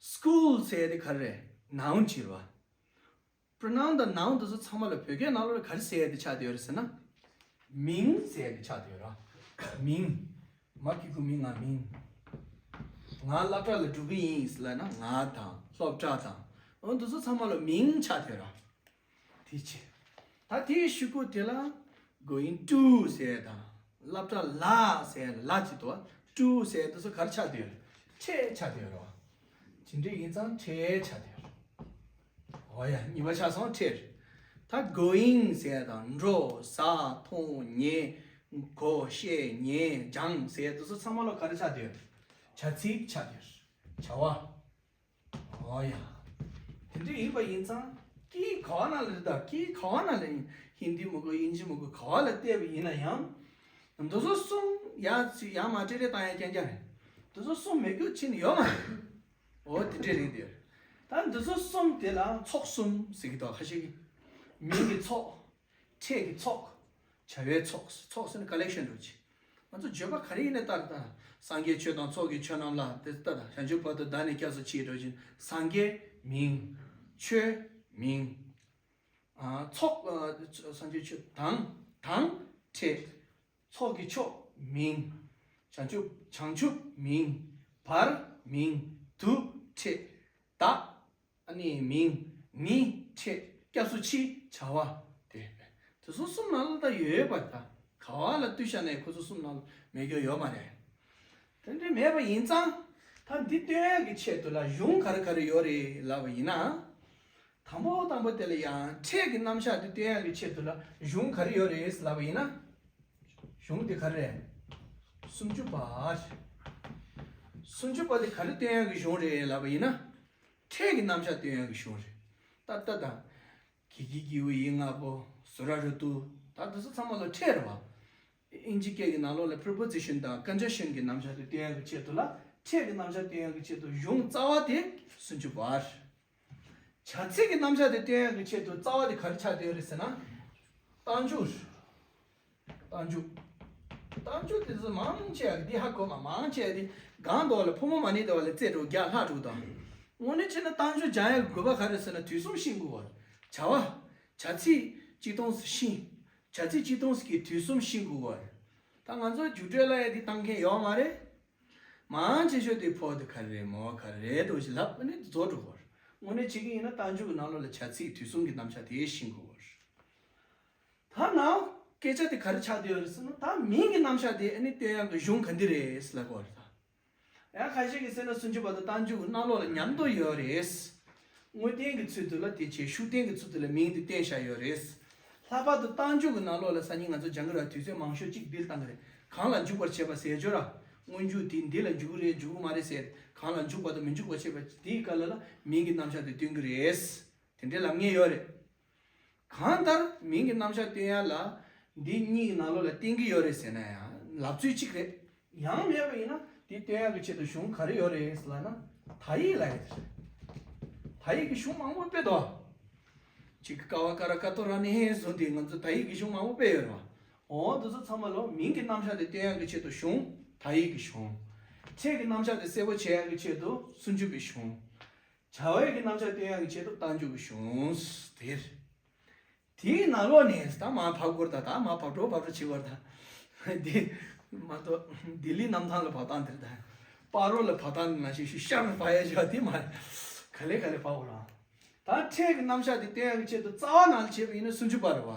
School ཟེར་ཡ་དེ་ག་རེ་རེད། Noun བྱས་རེད་བ། Pronoun དང་noun དེ་ཚོ་ཚང་མ་ལ་བོད་སྐད་ནང་ལོགས་ལ་ག་རེ་ཟེར་ཡ་དེ་ཆགས་བསྡད་ཡོད་རེད་ཟེར་ན། མིང་ཟེར་ཡ་དེ་ཆགས་བསྡད་ཡོད་རེད་བ། མིང་། མ་གི་གུ་མི་ང་མིང་། ང་སློབ་གྲྭ་ལ་འགྲོ་གི་ཡིན་ཟེར་ལབ་ན་ང་དང་སློབ་གྲྭ་དང་། འོ་འདི་ཚོ་ཚང་མ་ལ་མིང་ཆགས་བསྡད་ཡོད་རེད་བ། དེ་བྱས། ད་དེའི་གཞུག་གུ་དེ་ལ་going to ཟེར་དང་། སློབ་གྲྭ་ལ་ཟེར་ལ་ཅིག་འདུག to ཟེར་དེ་ཚོ་ག་རེ་ཆགས་བསྡད་ཡོད། ཁྲེལ་ཆགས་བསྡད་ཡོད་རེད་བ། དེ་འདྲ་ཡིན་ཙང་ཁྲེལ་ཆགས་བསྡད་ཡོད་རེད། འོ་ཡ་གཉིས་པ་ཆགས་སོང་ཁྲེལ། ད་going ཟེར་དང་འགྲོ་ཟ་འཐུང་ཉལ་གོ་བཤད་ཉན་སྦྱང་ཟེར་དེ་ཚོ་ཚང་མ་ལ་ག་རེ་ཆགས་བསྡད་ཡོད། བྱ་ཚིག་ཆགས་བསྡད་ཡོད་རེད། བྱ་བ། ཨོ་ཡ། དེ་འདྲ་ཡིན་པ་ཡིན་ཙང་སྐད་ཡིག་ག་བ་ན་ལ་རེད་ད། སྐད་ཡིག་ག་བ་ན་ལ་ཡིན། ཧིན་དི་མི་དགོས། དབྱིན་ཇི་མི་དགོས། ག་བ་ལ་བལྟས་པ་ཡིན་ན་ཡང་། འདི་ཚོ་གསུམ་ཡ་ཚུ་ཡ་མ་ཏྲེ་ཏྲེ་བཏང་ཡ་རྐྱང་རྐྱང་རེད། འདི་ཚོ་གསུམ་མེད་རྒྱུ་ཕྱིན་ཡོད་མ་རེད། འོ་དེ་འདྲ་རེད་དེ། ད་འདི་ཚོ་གསུམ་དེ་ལ་ཚོགས་གསུམ་ཟེར་གི་འདུག་ཁ་ཤས་ཀྱིས། མིང་གི་ཚོགས། ཕྲད་ཀྱི་ཚོགས། བྱ་བའི་ཚོགས། ཚོགས་ཟེར་ན་ཀ་ལེག་ཤན་འདྲ་བོ་ཅིག་ང་ཚོ་བརྗོད་པ་ག་རེ་ཡིན་ནའི་ལྟར་དང་། སངས་རྒྱས་ཆོས་དང་ཚོགས་ཀྱི་མཆོག་རྣམས་ལ་དེ་ལྟ་དང་། བྱང་ཆུབ་བར་དུ་བདག་ནི་སྐྱབས་སུ་མཆི་འདྲ་བོ་ཅིག་སངས་རྒྱས་མིང་། ཆོས་ མིང་། ཨ་ཚོགས་ཨ་སངས་རྒྱས་ཆོས་དང་དང་ཕྲད། ཚོགས་ཀྱི་མཆོག་མིང་། བྱང་ཆུབ་བྱང་ཆུབ་མིང་། བར་མིང་། དུ་ཕྲད། བདག་ཨ་ནི་མིང་། ནི་ཕྲད། སྐྱབས་སུ་མཆི། བྱ་བ། དེ་དེ་ཚོ་གསུམ་ནང་ལ་ད་ཡོད་པ། ད་ག་བ་ལ་བཏུས་བཞག་ནས་ཁོ་ཚོ་གསུམ་ནང་ལ་མེད་རྒྱུ་ཡོད་མ་རེད། དེ་འདྲ་མེད་པ་ཡིན་ཙང་། ད་འདི་སྟོན་ཡག་གི་ཆེད་དུ་ལ་གཞུང་ག་རེ་ག་རེ་ཡོད་རེད་ལབ་པ་ཡིན་ན། དང་པོ་དང་པོ་དེ་ལ་ཡང་ཕྲད་ཀྱི་རྣམ་གཞག་དེ་སྟོན་ཡག་གི་ཆེད་དུ་ལ་གཞུང་ག་རེ་ཡོད་རེད་ལབ་པ་ཡིན་ན། གཞུང་དེ་ག་རེ་རེད། སུམ་ཅུ་པ་རེད། སུམ་ཅུ་པ་དེ་ག་རེ་སྟོན་ཡག་གི་གཞུང་རེད་ལབ་པ་ཡིན་ན། ཕྲད་ཀྱི་རྣམ་གཞག་སྟོན་ཡག་གི་གཞུང་རེད། ཏ་ཏ་དང་། གི་གི་གི་འུ་ཡི་ལྔ་པོ། སུ་ར་རུ་ཏུ། ད་དེ་ཚོ་ཚང་མ་ལ་ཕྲད་རེད་བ། ཨིན་ཇི་སྐད་ཀྱི་ནང་ལོགས་ལ་preposition་དང་conjunction་གྱི་རྣམ་གཞག་དེ་སྟོན་ཡག་གི་ཆེད་དུ་ལ། ཕྲད་ཀྱི་རྣམ་གཞག་སྟོན་ཡག་གི་ཆེད་དུ་གཞུང་རྩ་བ་དེ་སུམ་ཅུ་པ་རེད། བྱ་ཚིག་གི་རྣམ་གཞག་དེ་སྟོན་ཡག་གི་ཆེད་དུ་རྩ་བ་དེ་ག་རེ་ཆགས་བསྡད་ཡོད་རེད་ཟེར་ན། རྟགས་འཇུག་རྟགས་འཇུག་རྟགས་འཇུག་དེ་ཚོ་མང་ཆེ་བ་འདི་ཧ་གོ་མ་མང་ཆེ་བ་འདི་གང་དོག་ལ་ཕོ་མོ་མ་ནི་དོག་ལ་རྩེ་འགྲོ་རྒྱ་ལྷག་འགྲོ་དང་། དངོས་གནས་བྱས་ན་རྟགས་འཇུག་སྦྱང་ཡག་དགོས་པ་ག་རེ་ཟེར་ན་དུས་གསུམ་ཤེས་དགོས་པ། བྱ་བ། བྱ་ཚིག་གཅིག་སྟོང་ཟིག་ཤེས། བྱ་ཚིག་གཅིག་སྟོང་ཟིག་གི་དུས་གསུམ་ཤེས་དགོས་པ། ད་ང་ཚོ་རྒྱུགས་སྤྲོད་ལ་ཡ་འདི་བཏང་མཁན་ཡོད་མ་རེད། མང་ཆེ་ཤོས་དེ་ཕོ་དེ་ག་རེ་རེད་མོ་ག་རེ་རེད་འགྲོ་ཞིག་ལབ་ནི་རྫོགས་འགྲོ་གོ། དངོས་གནས་བྱེད་ཀྱི་ཡིན་ན་རྟགས་འཇུག་གི་ནང་ལོགས་ལ་བྱ་ཚིག་དུས་གསུམ་གྱི་རྣམ་གཞག་དེ་ཤེས་དགོས་གོ། ད་ནང་སྐད་ཆ་དེ་ག་རེ་ཆགས་བསྡད་ཡོད་རེད་ཟེར་ན། ད་མིང་གི་རྣམ་གཞག་དེ་ཨ་ནི་སྟོན་ཡག་གི་གཞུང་ག་འདི་རེད་ཟེར་ལབ་གོ་རེད་ད། ཡང་ཁ་ཤས་ཀྱིས་ཟེར་ན་སུམ་ཅུ་པ་དང་རྟགས་འཇུག་གི་ནང་ལོགས་ལ་མཉམ་དུ་ཡོད་རེད། དངོས་བསྟན་གྱི་ཚུལ་དུ་ལ་དེ་བྱས་ཤུགས་བསྟན་གྱི་ཚུལ་དུ་ལ་མིང་དེ་བསྟན་བཞག་ཡོད་རེད། ལྷག་པར་དུ་རྟགས་འཇུག་གི་ནང་ལོགས་ལ་སང་ཉིན་ང་ཚོ་སྦྱང་གི་ར་དུས་ཚོད་མང་ཤོས་གཅིག་འདིར་བཏང་གི་རེད། གང་ལ་འཇུག་པར་བྱེད་པ་ཟེར་རྒྱུ་ར། སྔོན་འཇུག་དེ་འདི་ལ་འཇུག་གི་རེད་འཇུག་གི་མ་རེད་ཟེར། གང་ལ་འཇུག་པ་དང་མི་འཇུག་པར་བྱེད་པ་དེའི་སྐབས་ལ་ལ་མིང་གི་རྣམ་གཞག་དེ་སྟོན་གི་རེད། དེ་འདྲའི་ལབ་མཁན་ཡོད་རེད། གང་ལྟར་མིང་གི་རྣམ་གཞག་སྟོན་ཡག་ལ་འདི་གཉིས་ཀྱི་ནང་ལོགས་ལ་བསྟན་གྱི་ཡོད་རེད་ཟེར་ན་ཡང་ལབ་ཚུལ་གཅིག་རེད། ཡང་མེད་པ་ཡིན་ན་འདི་སྟོན་ཡག་གི་ཆེད་དུ་གཞུང་ག་རེ་ཡོད་རེད་ལབ་ན་དག་ཡིག་ལབ་ཡག་དེ་རེད། དག་ཡིག་གི་གཞུང་མང་པོ་དཔེ་འདུག་ཅིག་ཀ་བ་ཀ་ར་ཀ་ཏོ་ར་ནས་བཟུང་སྟེ་ང་ཚོ་དག་ཡིག་གི་གཞུང་མང་པོ་དཔེ་ཡོད་རེད་བ། འོ་འདི་ཚོ་ཚང་མ་ལོ་མིང་གི་རྣམ་གཞག་དེ་སྟོན་ཡག་གི་ཆེད་དུ་གཞུང་དག་ཡིག་གི་གཞུང་། ཕྲད་ཀྱི་རྣམ་གཞག་དེ་གསལ་པོ་བྱེད་ཡག་གི་ཆེད་དུ་སུམ་ཅུ་པའི་གཞུང་། བྱ་བའི་གི་རྣམ་གཞག་སྟོན་ཡག་གི་ཆེད་དུ་རྟགས་འཇུག་གི་གཞུང་དེ་རེད། དེའི་ནང་ལོགས་ནས་ད་མར་བབས་དགོས་ད། ད་མར་བབས་འགྲོ་བབས་འགྲོ་བྱེད་དགོས་ད། འདི་མ་གཏོགས་ལྡི་ལི་གནམ་ཐང་ལ་བབས་སྟངས་དེ་རེད་ད། སྤ་རོ་ལ་བབས་སྟངས་ནང་བཞིན་ཤུ་ཤར་ལ་བབས་ཡ་བྱས་པ་དེ་མ་རེད། ག་ལེ་ག་ལེ་བབས་དགོས་ར། ད་ཕྲད་ཀྱི་རྣམ་གཞག་དེ་སྟོན་ཡག་གི་ཆེད་དུ་རྩ་བ་ནང་ལ་བྱས་པ་ཡིན་ན་སུམ་ཅུ་པ་རེད་བ།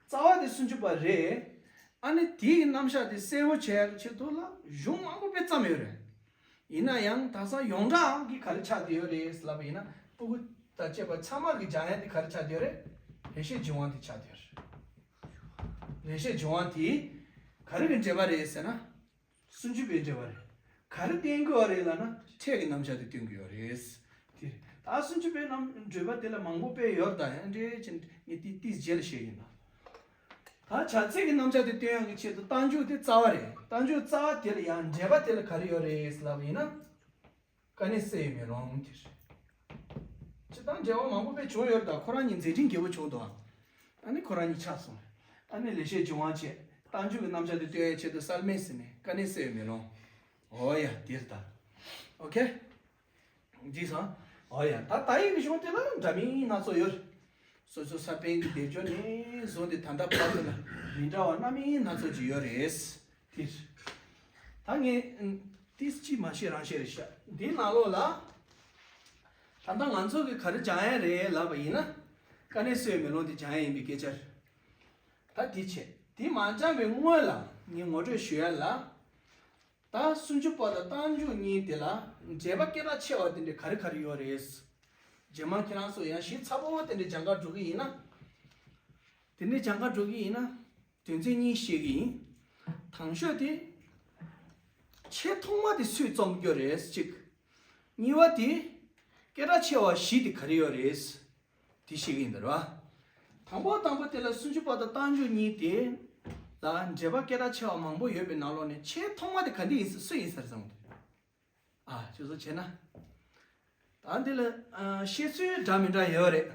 རྩ་བ་དེ་སུམ་ཅུ་པ་རེད། ཨ་ནི་དེའི་རྣམ་གཞག་དེ་གསལ་པོ་བྱེད་ཡག་གི་ཆེད་དུ་ལ་གཞུང་མང་པོ་དཔེ་བརྩམས་ཡོད་རེད། ཡིན་ན་ཡང་དེང་སང་ཡོངས་གྲགས་ཀྱི་ག་རེ་ཆགས་བསྡད་ཡོད་རེད་ལབ་པ་ཡིན་ན་སྤུ་གུ་དང་བཅས་པ་ཚང་མ་གི་སྦྱང་ཡག་དེ་ག་རེ་ཆགས་བསྡད་ཡོད་རེད། ལེགས་བཤད་ལྗོན་དབང་དེ་ཆགས་བསྡད་ཡོད་རེད། ལེགས་བཤད་ལྗོན་དབང་དེ་ག་རེ་གི་འགྲེལ་པ་རེད་ཟེར་ན། སུམ་ཅུ་པའི་འགྲེལ་པ་རེད། ག་རེ་བསྟན་གྱི་ཡོད་རེད་ལབ་ན་ཕྲད་ཀྱི་རྣམ་གཞག་དེ་སྟོན་གྱི་ཡོད་རེད། དེ་རེད། ད་སུམ་ཅུ་པའི་རྣམ་འགྲེལ་པ་དེ་ལ་མང་པོ་དཔེ་ཡོད་རེད་ད། ཡང་འགྲེལ་ཆེན་ངས་ཏིས་ཏིས་རྗེས་ལ་བཤད་ཀྱི་ཡིན་ད། ད་བྱ་ཚིག་གི་རྣམ་གཞག་དེ་སྟོན་ཡག་གི་ཆེད་དུ་རྟགས་འཇུག་དེ་རྩ་བ་རེད། རྟགས་འཇུག་རྩ་བ་དེ་ལ་ཡང་འགྲེལ་པ་དེ་ལ་ག་རེ་ཡོད་རེད་ལབ་པ་ཡིན་ན། དཀའ་གནད་གསལ་བའི་མེ་ལོང་དེ་རེད། སྤྱིར་བཏང་འགྲེལ་པ་མང་པོ་དཔེ་བྱུང་ཡོད་རེད་ད། ཁོ་རང་གཉིས་མཛད་འཕྲིན་རྒྱས་པོ་བྱུང་འདུག་ཨ་ནི་ཁོ་རང་གཉིས་ཆགས་སོང་། ཨ་ནི་ལེགས་བཤད་ལྗོན་དབང་བྱས། རྟགས་འཇུག་གི་རྣམ་གཞག་དེ་སྟོན་ཡག་ཆེད་དུ་གསལ་མེད་ཟེར་ནས་དཀའ་གནད་གསལ་བའི་མེ་ལོང་། འོ་ཡ་དེ་རེད་ད། ཨོ་ཁེ། འགྲིག་སོང་། འོ་ཡ། ད་དག་ཡིག་གི་གཞུང་དེ་ལ་འདྲ་མིན་སྣ་ཚོགས་ཡོད། སོ་སོ་ས་པཎ་གྱི་སྡེབ་སྦྱོར་ནས་བཟུང་སྟེ་ད་ལྟ་བར་དུ་ལ་མི་འདྲ་བ་སྣ་མིན་སྣ་ཚོགས་ཅིག་ཡོད་རེད། དེ་ད་ངས་ཏིས་ཅི་མ་ཤེས་རང་ཤེས་རེད་ཤག་འདིའི་ནང་ལོགས་ལ་ད་ལྟ་ང་ཚོ་གི་ག་རེ་སྦྱང་ཡག་རེད་ལབ་པ་ཡིན་ན། དཀའ་གནད་གསལ་བའི་མེ་ལོང་དེ་སྦྱང་ཡག་ཡིན་པའི་སྐད་ཆ་རེད། ད་དེ་བྱས། དེ་མ་སྦྱང་བའི་སྔོན་ལ་ངས་ངོ་སྤྲོད་ཞུ་ཡག་ལ། ད་སུམ་ཅུ་པ་དང་རྟགས་འཇུག་གཉིས་དེ་ལ་འགྲེལ་པ་སྐད་གྲགས་ཆེ་བ་དེ་འདྲ་ག་རེ་ག་རེ་ཡོད་རེད། རྗེས་མ་ཁྱེད་རང་ཚོ་ཡང་ཞིབ་ཚགས་པོ་དེ་འདྲ་སྦྱང་གར་འགྲོ་གི་ཡིན་ན། དེ་འདྲ་སྦྱང་གར་འགྲོ་གི་ཡིན་ན། དོན་ཚན་གཉིས་བཤད་གི་ཡིན། དང་ཤོས་དེ། ཆེས་ཐོག་མ་དེ་སུས་རྩོམ་རྒྱུ་རེད་གཅིག་གཉིས་པ་དེ། སྐད་གྲགས་ཆེ་བ་བཞི་དེ་ག་རེ་ཡོད་རེད། དེ་ཤེས་ཀྱི་ཡིན་ད་ར། དང་པོ་དང་པོ་དེ་ལ་སུམ་ཅུ་པ་དང་རྟགས་འཇུག་གཉིས་དེ་ལ་འགྲེལ་པ་སྐད་གྲགས་ཆེ་བ་མང་པོ་ཡོད་པའི་ནང་ལོགས་ནས་ཆེས་ཐོག་མ་དེ་ག་འདི་ཡིན་ས་སུ་ཡིན་ས་རེད་བསམ་གི་འདུག་ཨ་ཅོ་ཚོ་བྱས་ན། ད་འདི་ལ་ཨ་བཤད་ཚུལ་འདྲ་མི་འདྲ་ཡོད་རེད།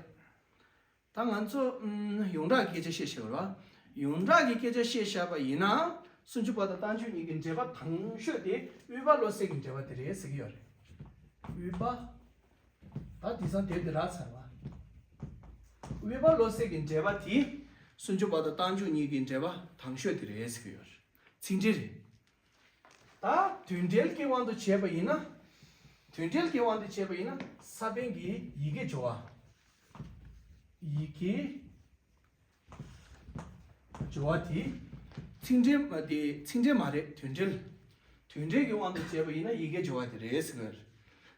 ད་ང་ཚོ་ཨམ་ཡོངས་གྲགས་ཀྱི་སྐད་ཆ་བཤད་བཞག་པ་རེད་བ། ཡོངས་གྲགས་ཀྱི་སྐད་ཆ་བཤད་བཞག་པ་ཡིན་ན། སུམ་ཅུ་པ་དང་རྟགས་འཇུག་གཉིས་ཀྱི་འགྲེལ་པ་དང་ཤོས་དེ་དབུས་པ་བློ་གསལ་གྱི་འགྲེལ་པ་དེ་རེད་ཟེར་གྱི་ཡོད་རེད། དབུས་པ། ད་དེང་སང་དེབ་དེ་རག་ཚར་བ། དབུས་པ་བློ་གསལ་གྱི་འགྲེལ་པ་དེ། སུམ་ཅུ་པ་དང་རྟགས་འཇུག་གཉིས་ཀྱི་འགྲེལ་པ་དང་ཤོས་དེ་རེད་ཟེར་གྱི་ཡོད་རེད། ཚིག་འགྲེལ་རེད། ད་དོན་འགྲེལ་གྱི་དབང་དུ་བྱས་པ་ཡིན་ན། དོན་འགྲེལ་གྱི་དབང་དུ་བྱས་པ་ཡིན་ན་ས་པཎ་གྱི་ཡི་གེ་སྦྱོར་བ། ཡི་གེ་སྦྱོར་བ་དེ། ཚིག་འགྲེལ་མ་དེ་ཚིག་འགྲེལ་མ་རེད། དོན་འགྲེལ། དོན་འགྲེལ་གྱི་དབང་དུ་བྱས་པ་ཡིན་ན་ཡི་གེ་སྦྱོར་བ་དེ་རེད་ཟེར་གྱི་ཡོད་རེད།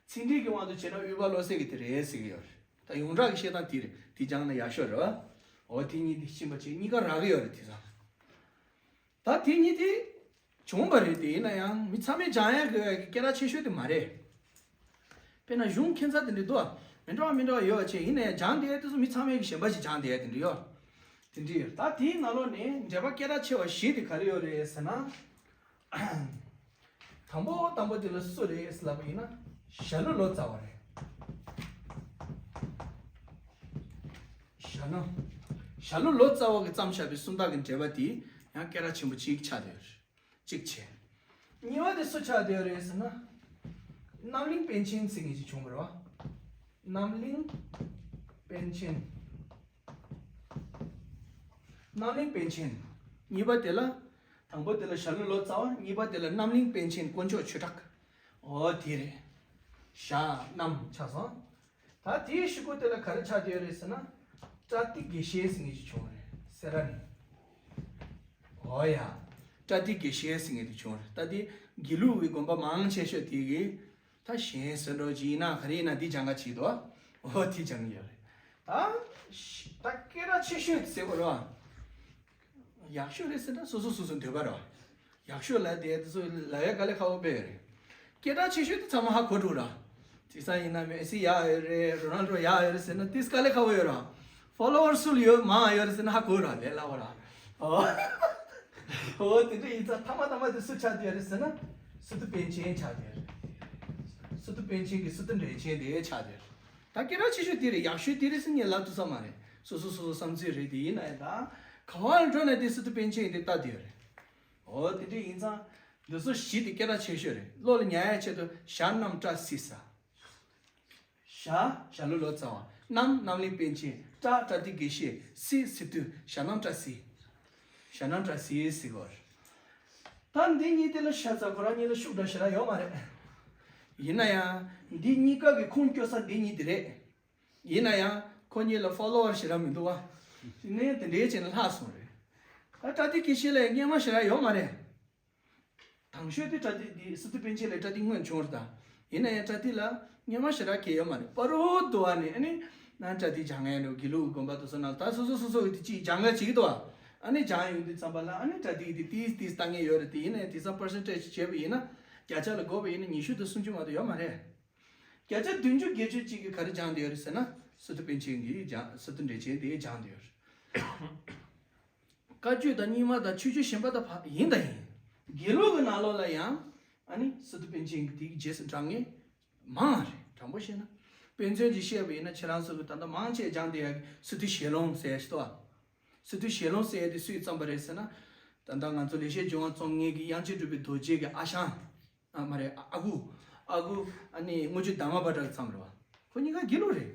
ཚིག་འགྲེལ་གྱི་དབང་དུ་བྱས་ན་དབུས་པ་བློ་གསལ་གྱི་དེ་རེད་ཟེར་གྱི་ཡོད་རེད། ད་ཡོངས་གྲགས་ཀྱི་བཤད་སྟངས་དེ་རེད། དེ་སྦྱངས་ན་ཡག་ཤོས་རེད་བ། འོ་དེ་གཉིས་དེ་ཕྱིན་པ་ཅིག་གཉིས་ཀ་རག་གི་ཡོད་རེད་དེང་སང་། ད་དེ་གཉིས་དེ་བྱུང་བ་རེད་དེ། ཡིན་ན་ཡང་མི་ཚང་མས་སྦྱང་ཡག་གི་སྐད་གྲགས་ཆེ་ཤོས་དེ་མ་རེད། དཔེར་ན་གཞུང་ཁྱད་མཚར་དེ་འདྲ་འདུག་མི་འདྲ་བ་མི་འདྲ་བ་ཡོད་པ་བྱས། ཡིན་ན་ཡང་སྦྱང་བསྡད་ཡག་དེ་ཚོ་མི་ཚང་མས་གི་གཞན་པ་ཞིག་སྦྱང་བསྡད་ཡག་དེ་འདྲ་ཡོད། དེ་འདྲ་ཡོད། ད་དེའི་ནང་ལོགས་ནས་འགྲེལ་པ་སྐད་གྲགས་ཆེ་བ་བཞི་དེ་ག་རེ་ཡོད་རེད་ཟེར་ན། དང་པོ་དང་པོ་དེ་ལ་སུ་རེད་ལབ་པ་ཡིན་ན་ཞྭ་ལུ་ལོ་ཙཱ་བ་རེད། ཞྭ་ལུ། ཞྭ་ལུ་ལོ་ཙཱ་བ་གིས་བརྩམས་བཞག་པའི་སུམ་རྟགས་ཀྱི་འགྲེལ་པ་དེ་ཡང་སྐད་གྲགས་ཆེན་པོ་གཅིག་ཆགས་བསྡད་ཡོད་རེད། གཅིག་བྱས། གཉིས་པ་དེ་སུ་ཆགས་བསྡད་ཡོད་རེད་ཟེར་ན། རྣམ་གླིང་པཎ་ཆེན་ཟེར་མཁན་ཞིག་བྱུང་བ་རེད་བ། རྣམ་གླིང་པཎ་ཆེན། རྣམ་གླིང་པཎ་ཆེན། གཉིས་པ་དེ་ལ། དང་པོ་དེ་ལ་ཞྭ་ལུ་ལོ་ཙཱ་བ། གཉིས་པ་དེ་ལ་རྣམ་གླིང་པཎ་ཆེན་དཀོན་མཆོག་ཆོས་གྲགས། འོ་དེ་རེད། ཞྭ་རྣམ་ཆགས་སོང་། ད་དེའི་གཞུག་གུ་དེ་ལ་ག་རེ་ཆགས་བསྡད་ཡོད་རེད་ཟེར་ན། པྲ་ཏི་དགེ་བཤེས་ཟེར་མཁན་ཞིག་བྱུང་བ་རེད། སེ་ར་ནས། འོ་ཡ། པྲ་ཏི་དགེ་བཤེས་ཟེར་མཁན་དེ་བྱུང་བ་རེད། ད་དེ་དགེ་ལུགས་ཀྱི་དགོན་པ་མང་ཆེ་ཤོས་དེ་གིས། ད་གཞན་བཟོ་འདྲ་ཅིག་ཡིན་ན་ག་རེ་ཡིན་ན་འདི་སྦྱང་ག་བྱེད་དོ། འོ་དེ་སྦྱང་གི་ཡོད་རེད། ད་ད་སྐད་གྲགས་ཆེ་ཤོས་དེ་ཟེར་དགོས་རེད་བ། ཡག་ཤོས་རེད་ཟེར་ན་སོ་སོ་སོ་སོ་འདོད་པ་རེད་བ། ཡག་ཤོས་ལབ་དེ་དེ་ཚོ་ལབ་ཡ་དཀའ་ལས་ཁག་པོ་དཔེ་ཡོད་རེད། སྐད་གྲགས་ཆེ་ཤོས་དེ་ཚང་མ་ཧ་གོ་འགྲོ་ར། དེང་སང་ཡིན་ན་མེ་སི་ཡག་ཡོད་རེད། རོ་ནལ་ཌོ་ཡག་ཡོད་རེད་ཟེར་ན་དེ་དཀའ་ལས་ཁག་པོ་ཡོད་ར། ཕོ་ལོ་ཝར་སུ་ལ་ཡོད་མང་ཡོད་རེད་ཟེར་ན་ཧ་གོ་ར་ལས་སླ་བོ་ར། ཨོ། ཨོ་དེ་འདྲ་ཡིན་ཙང་ཐ་མ་ཐ་མ་དེ་སུ་ཆགས་བསྡད་ཡོད་རེད་ཟེར་ན། སི་ཏུ་པཎ་ཆེན་ཆགས་བསྡད་ཡོད་རེད། སི་ཏུ་པཎ་ཆེན་གྱི་སི་ཏུ་འགྲེལ་ཆེན་དེ་ཆགས་བསྡད་ཡོད་རེད། ད་སྐད་གྲགས་ཆེ་ཤོས་དེ་རེད། ཡག་ཤོས་དེ་རེད་ཟེར་ངས་ལབ་ཐུབ་ས་མ་རེད། སོ་སོ་སོ་སོ་བསམ་ཚུལ་རེད་དེ། ཡིན་ན་ཡང་ད་ག་བ་ལ་འགྲོ་ན་དེ་སི་ཏུ་པཎ་ཆེན་དེ་ལྟ་བསྡད་ཡོད་རེད། ཨོ་དེ་འདྲ་ཡིན་ཙང་། འདི་ཚོ་བཞི་དེ་སྐད་གྲགས་ཆེ་ཤོས་རེད། བློ་ལ་ཉར་ཡ་ཆེད་དུ་ཞྭ་རྣམ་པྲ་སི་ས། ཞྭ་ཞྭ་ལུ་ལོ་ཙཱ་བ། རྣམ་རྣམ་གླིང་པཎ་ཆེན། པྲ་པྲ་ཏི་དགེ་བཤེས། སི་སི་ཏུ། ཞྭ་རྣམ་པྲ་སི། ཞྭ་རྣམ་པྲ་སི་ཟེར་གོ། ད་འདི་གཉིས་དེ་ལ་ཤ་ཚ་ཁོ་རང་གཉིས་ལ་ཤུགས་འདྲ་ཞེ་དྲག་ཡོད་མ་རེད། ཡིན་ན་ཡང་འདི་གཉིས་ཀ་གི་ཁུངས་སྐྱོ་ས་འདི་གཉིས་དེ་རེད། ཡིན་ན་ཡང་ཁོ་གཉིས་ལ་ཕོ་ལོ་ཝར་ཞེ་དྲག་མི་འདུག་བ། ནས་དེ་འདྲའི་བྱས་ན་ལྷག་སོང་རེད། ད་པྲ་ཏི་དགེ་བཤེས་ལ་སྙན་མ་ཞེ་དྲག་ཡོད་མ་རེད། དང་ཤོས་དེ་པྲ་ཏི་དེ་སི་ཏུ་པཎ་ཆེན་ལས་པྲ་ཏི་སྔོན་བྱུང་རེད་ད། ཡིན་ན་ཡང་པྲ་ཏི་ལ་སྙན་མ་ཞེ་དྲག་གང་ཡང་ཡོད་མ་རེད། བར་དུ་བ་ནས་ཨ་ནི་ན་པྲ་ཏི་སྦྱང་ཡས་འགྲོ། དགེ་ལུགས་དགོན་པ་དེ་ཚོ་ནང་ད་སོ་སོ་སོ་སོ་གི་དེ་ཅིག་སྦྱང་ག་བྱེད་ཀྱི་འདུག་བ། ཨ་ནི་སྦྱང་ཡོང་དུས་ཙམ་པ་ལ་ཨ་ནི་པྲ་ཏི་གི་དེ་ཏིས་ཏིས་ལྟ་ངེས་ཡོད་རེད་དེ། ཡིན་ན་ཡང་དེང་སང་པར་སེན་ཊེ་ཇི་བྱས་པ་ཡིན་ན་བརྒྱ་ཆ་ལ་བགོས་པ་ཡིན་ན་ཉི་ཤུ་དང་སུམ་ཅུ་མ་གཏོགས་ཡོད་མ་རེད། བརྒྱ་ཆ་བདུན་ཅུ་བརྒྱད་ཅུ་ཅིག་གིས་ག་རེ་སྦྱང་བསྡད་ཡོད་རེད་ཟེར་ན། སི་ཏུ་པཎ་ཆེན་གྱིས་སྦྱང་། སི་ཏུ་འགྲེལ་ཆེན་དེ་སྦྱང་བསྡད་ཡོད་རེད། བཀའ་བརྒྱུད་དང་རྙིང་མ་དང་ཆོས་བརྒྱུད་གཞན་པ་དང་ཕ་ཡིན་དང་ཡིན། དགེ་ལུགས་ཀྱི་ནང་ལོགས་ལ་ཡང་ཨ་ནི་སི་ཏུ་པཎ་ཆེན་གྱི་དེའི་རྗེས་སུ་འབྲང་མཁན་མང་རེད། དྲང་པོ་བཤད་ན། དཔེ་མཚོན་ཅིག་བཤད་པ་ཡིན་ན་ཁྱེད་རང་ཚོ་གི་ད་ལྟ་མང་ཆེ་སྦྱང་བསྡད་ཡག་གི་སི་ཏུ་ཞལ་ལུང་ཟེར་ཡག་ཞིག་འདུག་བ། སི་ཏུ་ཞལ་ལུང་ཟེར་ཡག་དེ་སུས་བརྩམས་པ་རེད་ཟེར་ན། ད་ལྟ་ང་ཚོ་ལེགས་བཤད་ལྗོན་དབང་རྩོམ་མཁན་གྱི་དབྱངས་ཅན་གྲུབ་པའི་རྡོ་རྗེ་གི་ཨ་ཞང་། ཨ་མ་རེད། ཨ་ཁུ། ཨ་ཁུ་ཨ་ནི་དངུལ་ཆུ་དར་མ་བྷ་དྲ་གིས་བརྩམས་རེད་བ། ཁོ་གཉིས་ཀ་དགེ་ལུགས་རེད།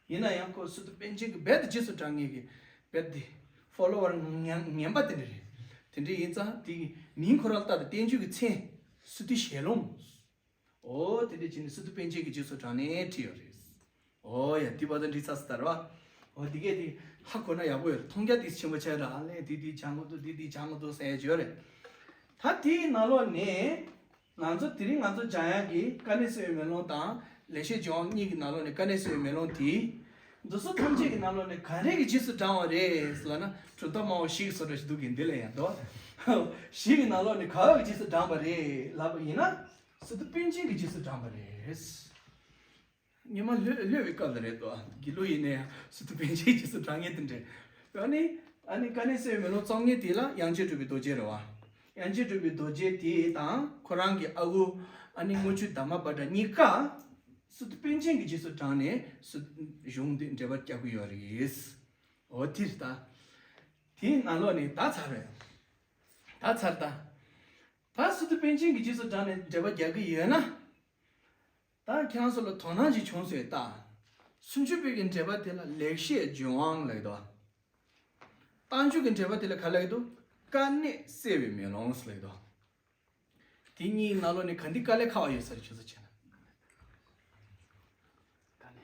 ཡིན་ན་ཡང་ཁོ་སི་ཏུ་པཎ་ཆེན་གྱི་རྦད་དེ་རྗེས་སུ་འབྲང་མཁན་གྱི་རྦད་དེ་ཕོ་ལོ་ཝར་ངན་ངན་པ་དེ་འདྲ་རེད། དེ་འདྲ་ཡིན་ཙང་དེ་གི་མིང་ཁོ་རང་ལ་བཏགས་ཏེ་བསྟན་བཅོས་ཀྱི་མཚན་སི་ཏུ་ཞལ་ལུང་། ཨོ་དེ་འདྲ་བྱས་ནས་སི་ཏུ་པཎ་ཆེན་གྱི་རྗེས་སུ་འབྲངས་ནས་བྲིས་ཡོད་རེད། ཨོ་ཡ་དེ་བར་དུ་འགྲིག་ཚར་སོང་ད་རེད་བ། ཨོ་དེ་གས་དེ་ཧ་གོ་ན་ཡག་པོ་ཡོད་རེད། མཐོང་རྒྱ་དེ་ཆེན་པོ་ཆགས་རེད། ཨ་ལས་དེ་དེ་སྦྱང་དགོས་འདུག་དེ་དེ་སྦྱང་དགོས་འདུག་ཟེར་ཡ་ཡོད་རེད། ད་དེའི་ནང་ལོགས་ནས་ང་ཚོ་དེ་རིང་ང་ཚོ་སྦྱང་ཡག་གི་དཀའ་གནད་གསལ་བའི་མེ་ལོང་དང་ལེགས་བཤད་ལྗོན་དབང་གཉིས་ཀྱི་ནང་ལོགས་ནས་དཀའ་གནད་གསལ་བའི་མེ་ལོང་དེ། འདི་ཚོ་ཐམས་ཅད་ཀྱི་ནང་ལོགས་ནས་ག་རེ་གི་རྗེས་སུ་འབྲང་བ་རེད་ལབ་ན། གྲུབ་མཐའ་སྨྲ་བ་བཞི་གི་བཟོ་འདྲ་ཞིག་འདུག་གི་འདི་ལ་ཡང་དོ། བཞི་གི་ནང་ལོགས་ནས་ག་གི་རྗེས་སུ་འབྲངས་པ་རེད་ལབ་པ་ཡིན་ན། སི་ཏུ་པཎ་ཆེན་གྱི་རྗེས་སུ་འབྲངས་པ་རེད། སྔོན་མ་ལྷོད་ལྷོད་པའི་སྐབས་ལ་རེད་དོ། དགེ་ལུགས་ཡིན་ན་ཡང་སི་ཏུ་པཎ་ཆེན་གྱི་རྗེས་སུ་འབྲང་མཁན་དེ་འདྲས། ཨ་ནི་ཨ་ནི་དཀའ་གནད་གསལ་བའི་མེ་ལོང་རྩོམ་མཁན་དེ་ལ་དབྱངས་ཅན་གྲུབ་པའི་རྡོ་རྗེ་རེད་བ། དབྱངས་ཅན་གྲུབ་པའི་རྡོ་རྗེ་དེ་དང་ཁོ་རང་གི་ཨ་ཁུ་ཨ་ནི་དངུལ་ཆུ་དར་མ་བྷ་དྲ་གཉིས་ཀ་སི་ཏུ་པཎ་ཆེན་གྱི་རྗེས་སུ་འབྲངས་ནས་སི་གཞུང་འདི་འགྲེལ་པ་རྒྱག་གི་ཡོད་རེད། འོ་དེ་རེད་ད། དེའི་ནང་ལོགས་ནས་ད་ཚར་རེད། ད་ཚར་ད། ད་སི་ཏུ་པཎ་ཆེན་གྱི་རྗེས་སུ་འབྲངས་ནས་འགྲེལ་པ་རྒྱག་གི་ཡོད་ན། ད་ཁྱེད་རང་ཚོ་ལ་དོ་སྣང་ཅིག་བྱུང་ཟེར་ད། སུམ་ཅུ་པའི་གི་འགྲེལ་པ་དེ་ལ་ལེགས་བཤད་ལྗོན་དབང་ལབ་ཀྱི་འདུག། རྟགས་འཇུག་གི་འགྲེལ་པ་དེ་ལ་ག་ལབ་ཀྱི་འདུག། དཀའ་གནད་བསལ་བའི་མེ་ལོང་ལབ་ཀྱི་འདུག། དེ་གཉིས་ནང་ལོགས་ནས་ག་འདི་དཀའ་ལས་ཁག་པ་ཡོད་ས་རེད། ཁྱོད་ཚོ་བྱས་ན།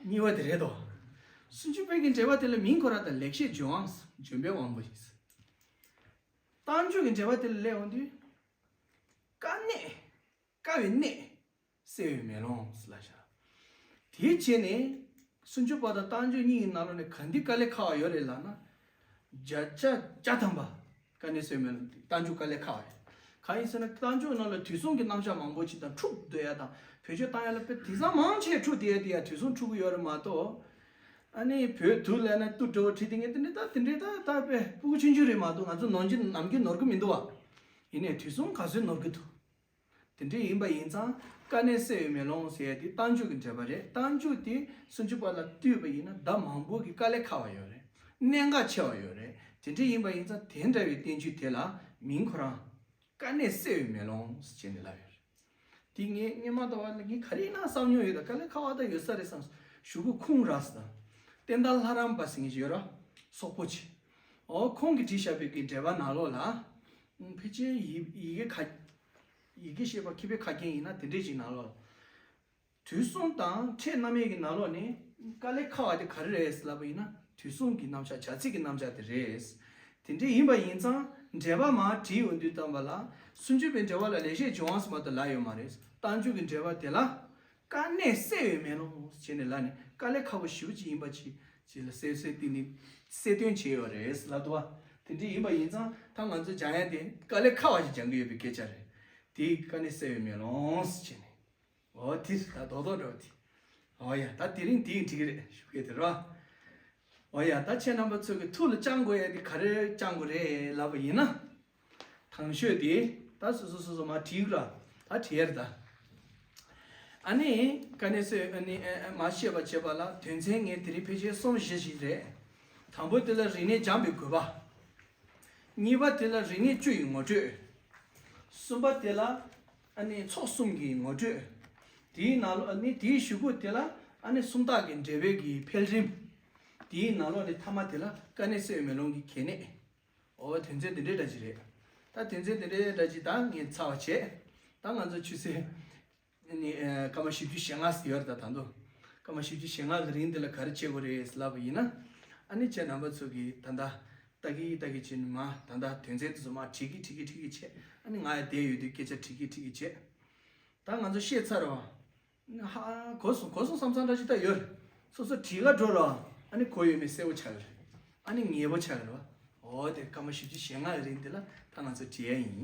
གཉིས་པ་དེ་རེད་དོ། སུམ་ཅུ་པའི་གི་འགྲེལ་པ་དེ་ལ་མིང་ཁོ་རང་དང་ལེགས་བཤད་ལྗོན་དབང་། ལྗོན་པའི་དབང་པོ་ཡིན། རྟགས་འཇུག་གི་འགྲེལ་པ་དེ་ལ་སླེབས་འོང་དུས། དཀའ་གནད། དཀའ་བའི་གནད། བསལ་བའི་མེ་ལོང་ལབ་བཞག། དེའི་རྗེས་ནས་སུམ་ཅུ་པ་དང་རྟགས་འཇུག་གཉིས་ཀྱི་ནང་ལོགས་ནས་ག་འདི་དཀའ་ལས་ཁག་པ་ཡོད་རེད་ལབ་ན། བརྒྱ་ཆ་བརྒྱ་ཐམ་པ་དཀའ་གནད་བསལ་མེད་ལ་རྟགས་འཇུག་དཀའ་ལས་ཁག་པ་རེད། གང་ཡིན་ཟེར་ན་རྟགས་འཇུག་ནང་ལ་དུས་གསུམ་གྱི་རྣམ་གཞག་མང་པོ་ཅིག་དང་འཁྲུག་སྡོད་ཡ་དང་བེད་སྤྱོད་བཏང་ཡ་ལ་དཔེ་དེང་སང་མང་ཆེ་འཁྲུག་བསྡད་ཡ་དེ་ཡ་དུས་གསུམ་འཁྲུག་གི་ཡོད་རེད་མ་གཏོགས། ཨ་ནི་བོད་དུ་ལབ་ན་ཏུ་འདྲ་བོ་བྲིས་དེ་ངས་དེ་འདྲ་ད་དེ་འདྲ་ད་ད་དཔེ་སྤུ་གུ་ཆུང་ཆུང་རེད་མ་གཏོགས་ང་ཚོ་ནམ་རྒྱུན་ནམ་རྒྱུན་ནོར་གི་མི་འདུག་བ། ཡིན་ནའི་དུས་གསུམ་ག་ཚོད་ནོར་གི་འདུག། དེ་འདྲ་ཡིན་པ་ཡིན་ཙང་དཀའ་གནད་བསལ་བའི་མེ་ལོང་ཟེར་ཡ་དེ་རྟགས་འཇུག་གི་འགྲེལ་པ་རེད། རྟགས་འཇུག་དེ་སུམ་ཅུ་པ་ལ་ལྟོས་པ་ཡིན་ན་ཟླ་མང་པོ་གི་དཀའ་ལས་ཁག་པ་ཡོད་རེད། གནད་འགག་ཆེ་བ་ཡོད་རེད། དེ་འདྲ་ཡིན་པ་ཡིན་ཙང་དེ་འདྲ་བའི་བསྟན་བཅོས་དེ་ལ་མིང་ཁོ་རང་དཀའ་གནད་བསལ་བའི་མེ་ལོང་ཟེར་བྱས་ནས་ལབ་ཡོད་རེད། དེ་ངས་སྔོན་མ་ལྟ་བ་ལ་ངས་ག་རེ་ཡིན་ན་བསམ་མྱོང་ཡོད། ད་དཀའ་ལས་ཁག་པ་ད་ཡོད་ས་རེད་བསམ། གཞུག་གུ་ཁུངས་རག་སོང་། ད་བསྟན་དར་ལྷ་རམས་པ་ཟེར་མཁན་ཞིག་ཡོད་ར། སོག་པོ་ཆེ། ཨོ་ཁོང་གིས་བྲིས་བཞག་པའི་གི་འགྲེལ་པ་ནང་ལོགས་ལ། ཨ་ཕལ་ཆེར་ཡི་ཡི་གེ་ཁ་ཡི་གེ་ཤེས་པ་མཁས་པའི་ཁ་རྒྱན་ཡིན་ན་དེ་འདྲས་ཅིག་ནང་ལོགས། དུས་གསུམ་དང་ཕྲད་རྣམ་དབྱེ་གི་ནང་ལོགས་ནས་དཀའ་ལས་ཁག་པ་དེ་ག་རེ་རེད་ལབ་པ་ཡིན་ན་དུས་གསུམ་གྱི་རྣམ་གཞག་བྱ་ཚིག་གི་རྣམ་གཞག་དེ་རེད། དེ་འདྲས་ཡིན་པ་ཡིན་ཙང་འགྲེལ་པ་མར་བྲིས་ཡོང་དུས་ཙམ་པ་ལ་སུམ་ཅུ་པའི་འགྲེལ་པ་ལ་ལེགས་བཤད་ལྗོན་དབང་ཟེར་མ་གཏོགས་ལབ་ཡོད་མ་རེད། རྟགས་འཇུག་གི་འགྲེལ་པ་དེ་ལ། དཀའ་གནད་བསལ་བའི་མེ་ལོང་ཞེས་ནས་ལབ་ནས་དཀའ་ལས་ཁག་པོ་ཞེ་པོ་ཅིག་ཡིན་པ་ཅིག་ཅིག་ལ་གསལ་གསལ་ཏིག་ནི་གསལ་སྟོན་བྱས་ཡོད་རེད་ལབ་འདུག་བ། དེ་འདྲ་ཡིན་པ་ཡིན་ཙང་ད་ང་ཚོ་སྦྱང་ཡ་དེ་དཀའ་ལས་ཁག་པ་ཞིག་སྦྱང་གི་ཡོད་པའི་སྐད་ཆ་རེད། དེ་དཀའ་གནད་བསལ་བའི་མེ་ལོང་ཞེས་ནས། འོ་དེ་ད་རྡོག་རྡོག་འདྲ་བ་དེ། འོ་ཡ་ད་དེ་རིང་དེ་ཡིན་འགྲིག་གི་རེད་ཞུ་གི་དེ་རེད་བ། འོ་ཡ་ད་ཁྱེད་རྣམ་པ་ཚོ་གི་ཐུགས་ལ་བཅངས་དགོས་ཡ་དེ་ག་རེ་བཅངས་དགོས་རེད་ལབ་པ་ཡིན་ན། དང་ཤོས་དེ་ད་སོ་སོ་སོ་སོ་མར་བྲིས་ར། ད་བྲིས་ཡར་ད། ཨ་ནི་དཀའ་གནད་བསལ་ཨ་ནི་ཨ་ཨ་མར་བཤད་པ་བྱས་པ་ལ་དོན་ཚན་ངས་དེ་རིང་ཕལ་ཆེར་གསུམ་བཞི་ཞིག་རེད། དང་པོ་དེ་ལ་རིག་གནས་སྦྱངས་པའི་དགོས་པ། གཉིས་པ་དེ་ལ་རིག་གནས་བཅུ་ཡི་ངོ་སྤྲོད། གསུམ་པ་དེ་ལ་ཨ་ནི་ཚོགས་གསུམ་གྱི་ངོ་སྤྲོད། དེའི་ནང་ལོགས་ཨ་ནི་དེའི་གཞུག་གུ་དེ་ལ་ཨ་ནི་སུམ་རྟགས་ཀྱི་འགྲེལ་པའི་གི་འཕེལ་རིམ། དེའི་ནང་ལོགས་ནས་མཐའ་མ་དེ་ལ་དཀའ་གནད་བསལ་བའི་མེ་ལོང་གི་གལ་གནད། འོ་དོན་ཚན་དེ་འདྲའི་འདྲ་ཅིག་རེད། ད་དོན་ཚན་དེ་འདྲའི་འདྲ་ཅིག་ད་ངས་ཚར་བ་བྱས། ད་ང་ཚོ་ཆུ་ཚོད་ནི་ཨ་སྐར་མ་བཞི་བཅུ་ཞེ་ལྔ་ཟིན་ཡོད་རེད། ད་ད་དུང་སྐར་མ་བཞི་བཅུ་ཞེ་ལྔ་གི་རིང་འདི་ལ་ག་རེ་བྱེད་དགོས་རེད་ལབ་པ་ཡིན་ན། ཨ་ནི་ཁྱེད་རྣམ་པ་ཚོ་གིས་ད་ལྟ་ལྟ་གི་ལྟ་གི་བྱས་ནས་མ་ད་ལྟ་དོན་ཚན་དེ་ཚོ་མ་བྲིས་གི་བྲིས་གི་བྲིས་གི་བྱས། ཨ་ནི་ང་ཡང་བསྡད་ཡོད་དུས་སྐད་ཆ་དྲི་གི་དྲི་གི་བྱས། ད་ང་ཚོ་ཤེས་ཚར་བ། ཧ་གོ་སོང་གོ་སོང་བསམ་བསམ་འདྲ་ཅིག་ད་ཡོད། སོ་སོ་བྲིས་ག་འགྲོ་ར། ཨ་ནི་གོ་ཡོད་མེད་གསལ་པོ་ཆགས་ཀྱི་རེད། ཨ་ནི་ངེས་པོ་ཆགས་ཀྱི་རེད་བ། འོ་དེ་སྐར་མ་བཞི་བཅུ་ཞེ་ལྔ་ཡི་རིང་དེ་ལ་ད་ང་ཚོ་བྲིས་ཡ་ཡིན།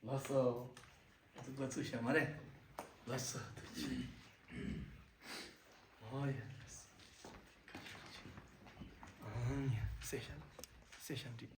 ལགས་སོ། ང་ཚོ་འགོ་ཚུགས་བཞག་མ་རེད། ལགས་སོ། ཐུགས་རྗེ་ཆེ། འོ་ཡ་ལགས་སོ། ཨང་ཡ་གསལ་བཤད་གསལ་བཤད་འགྲིག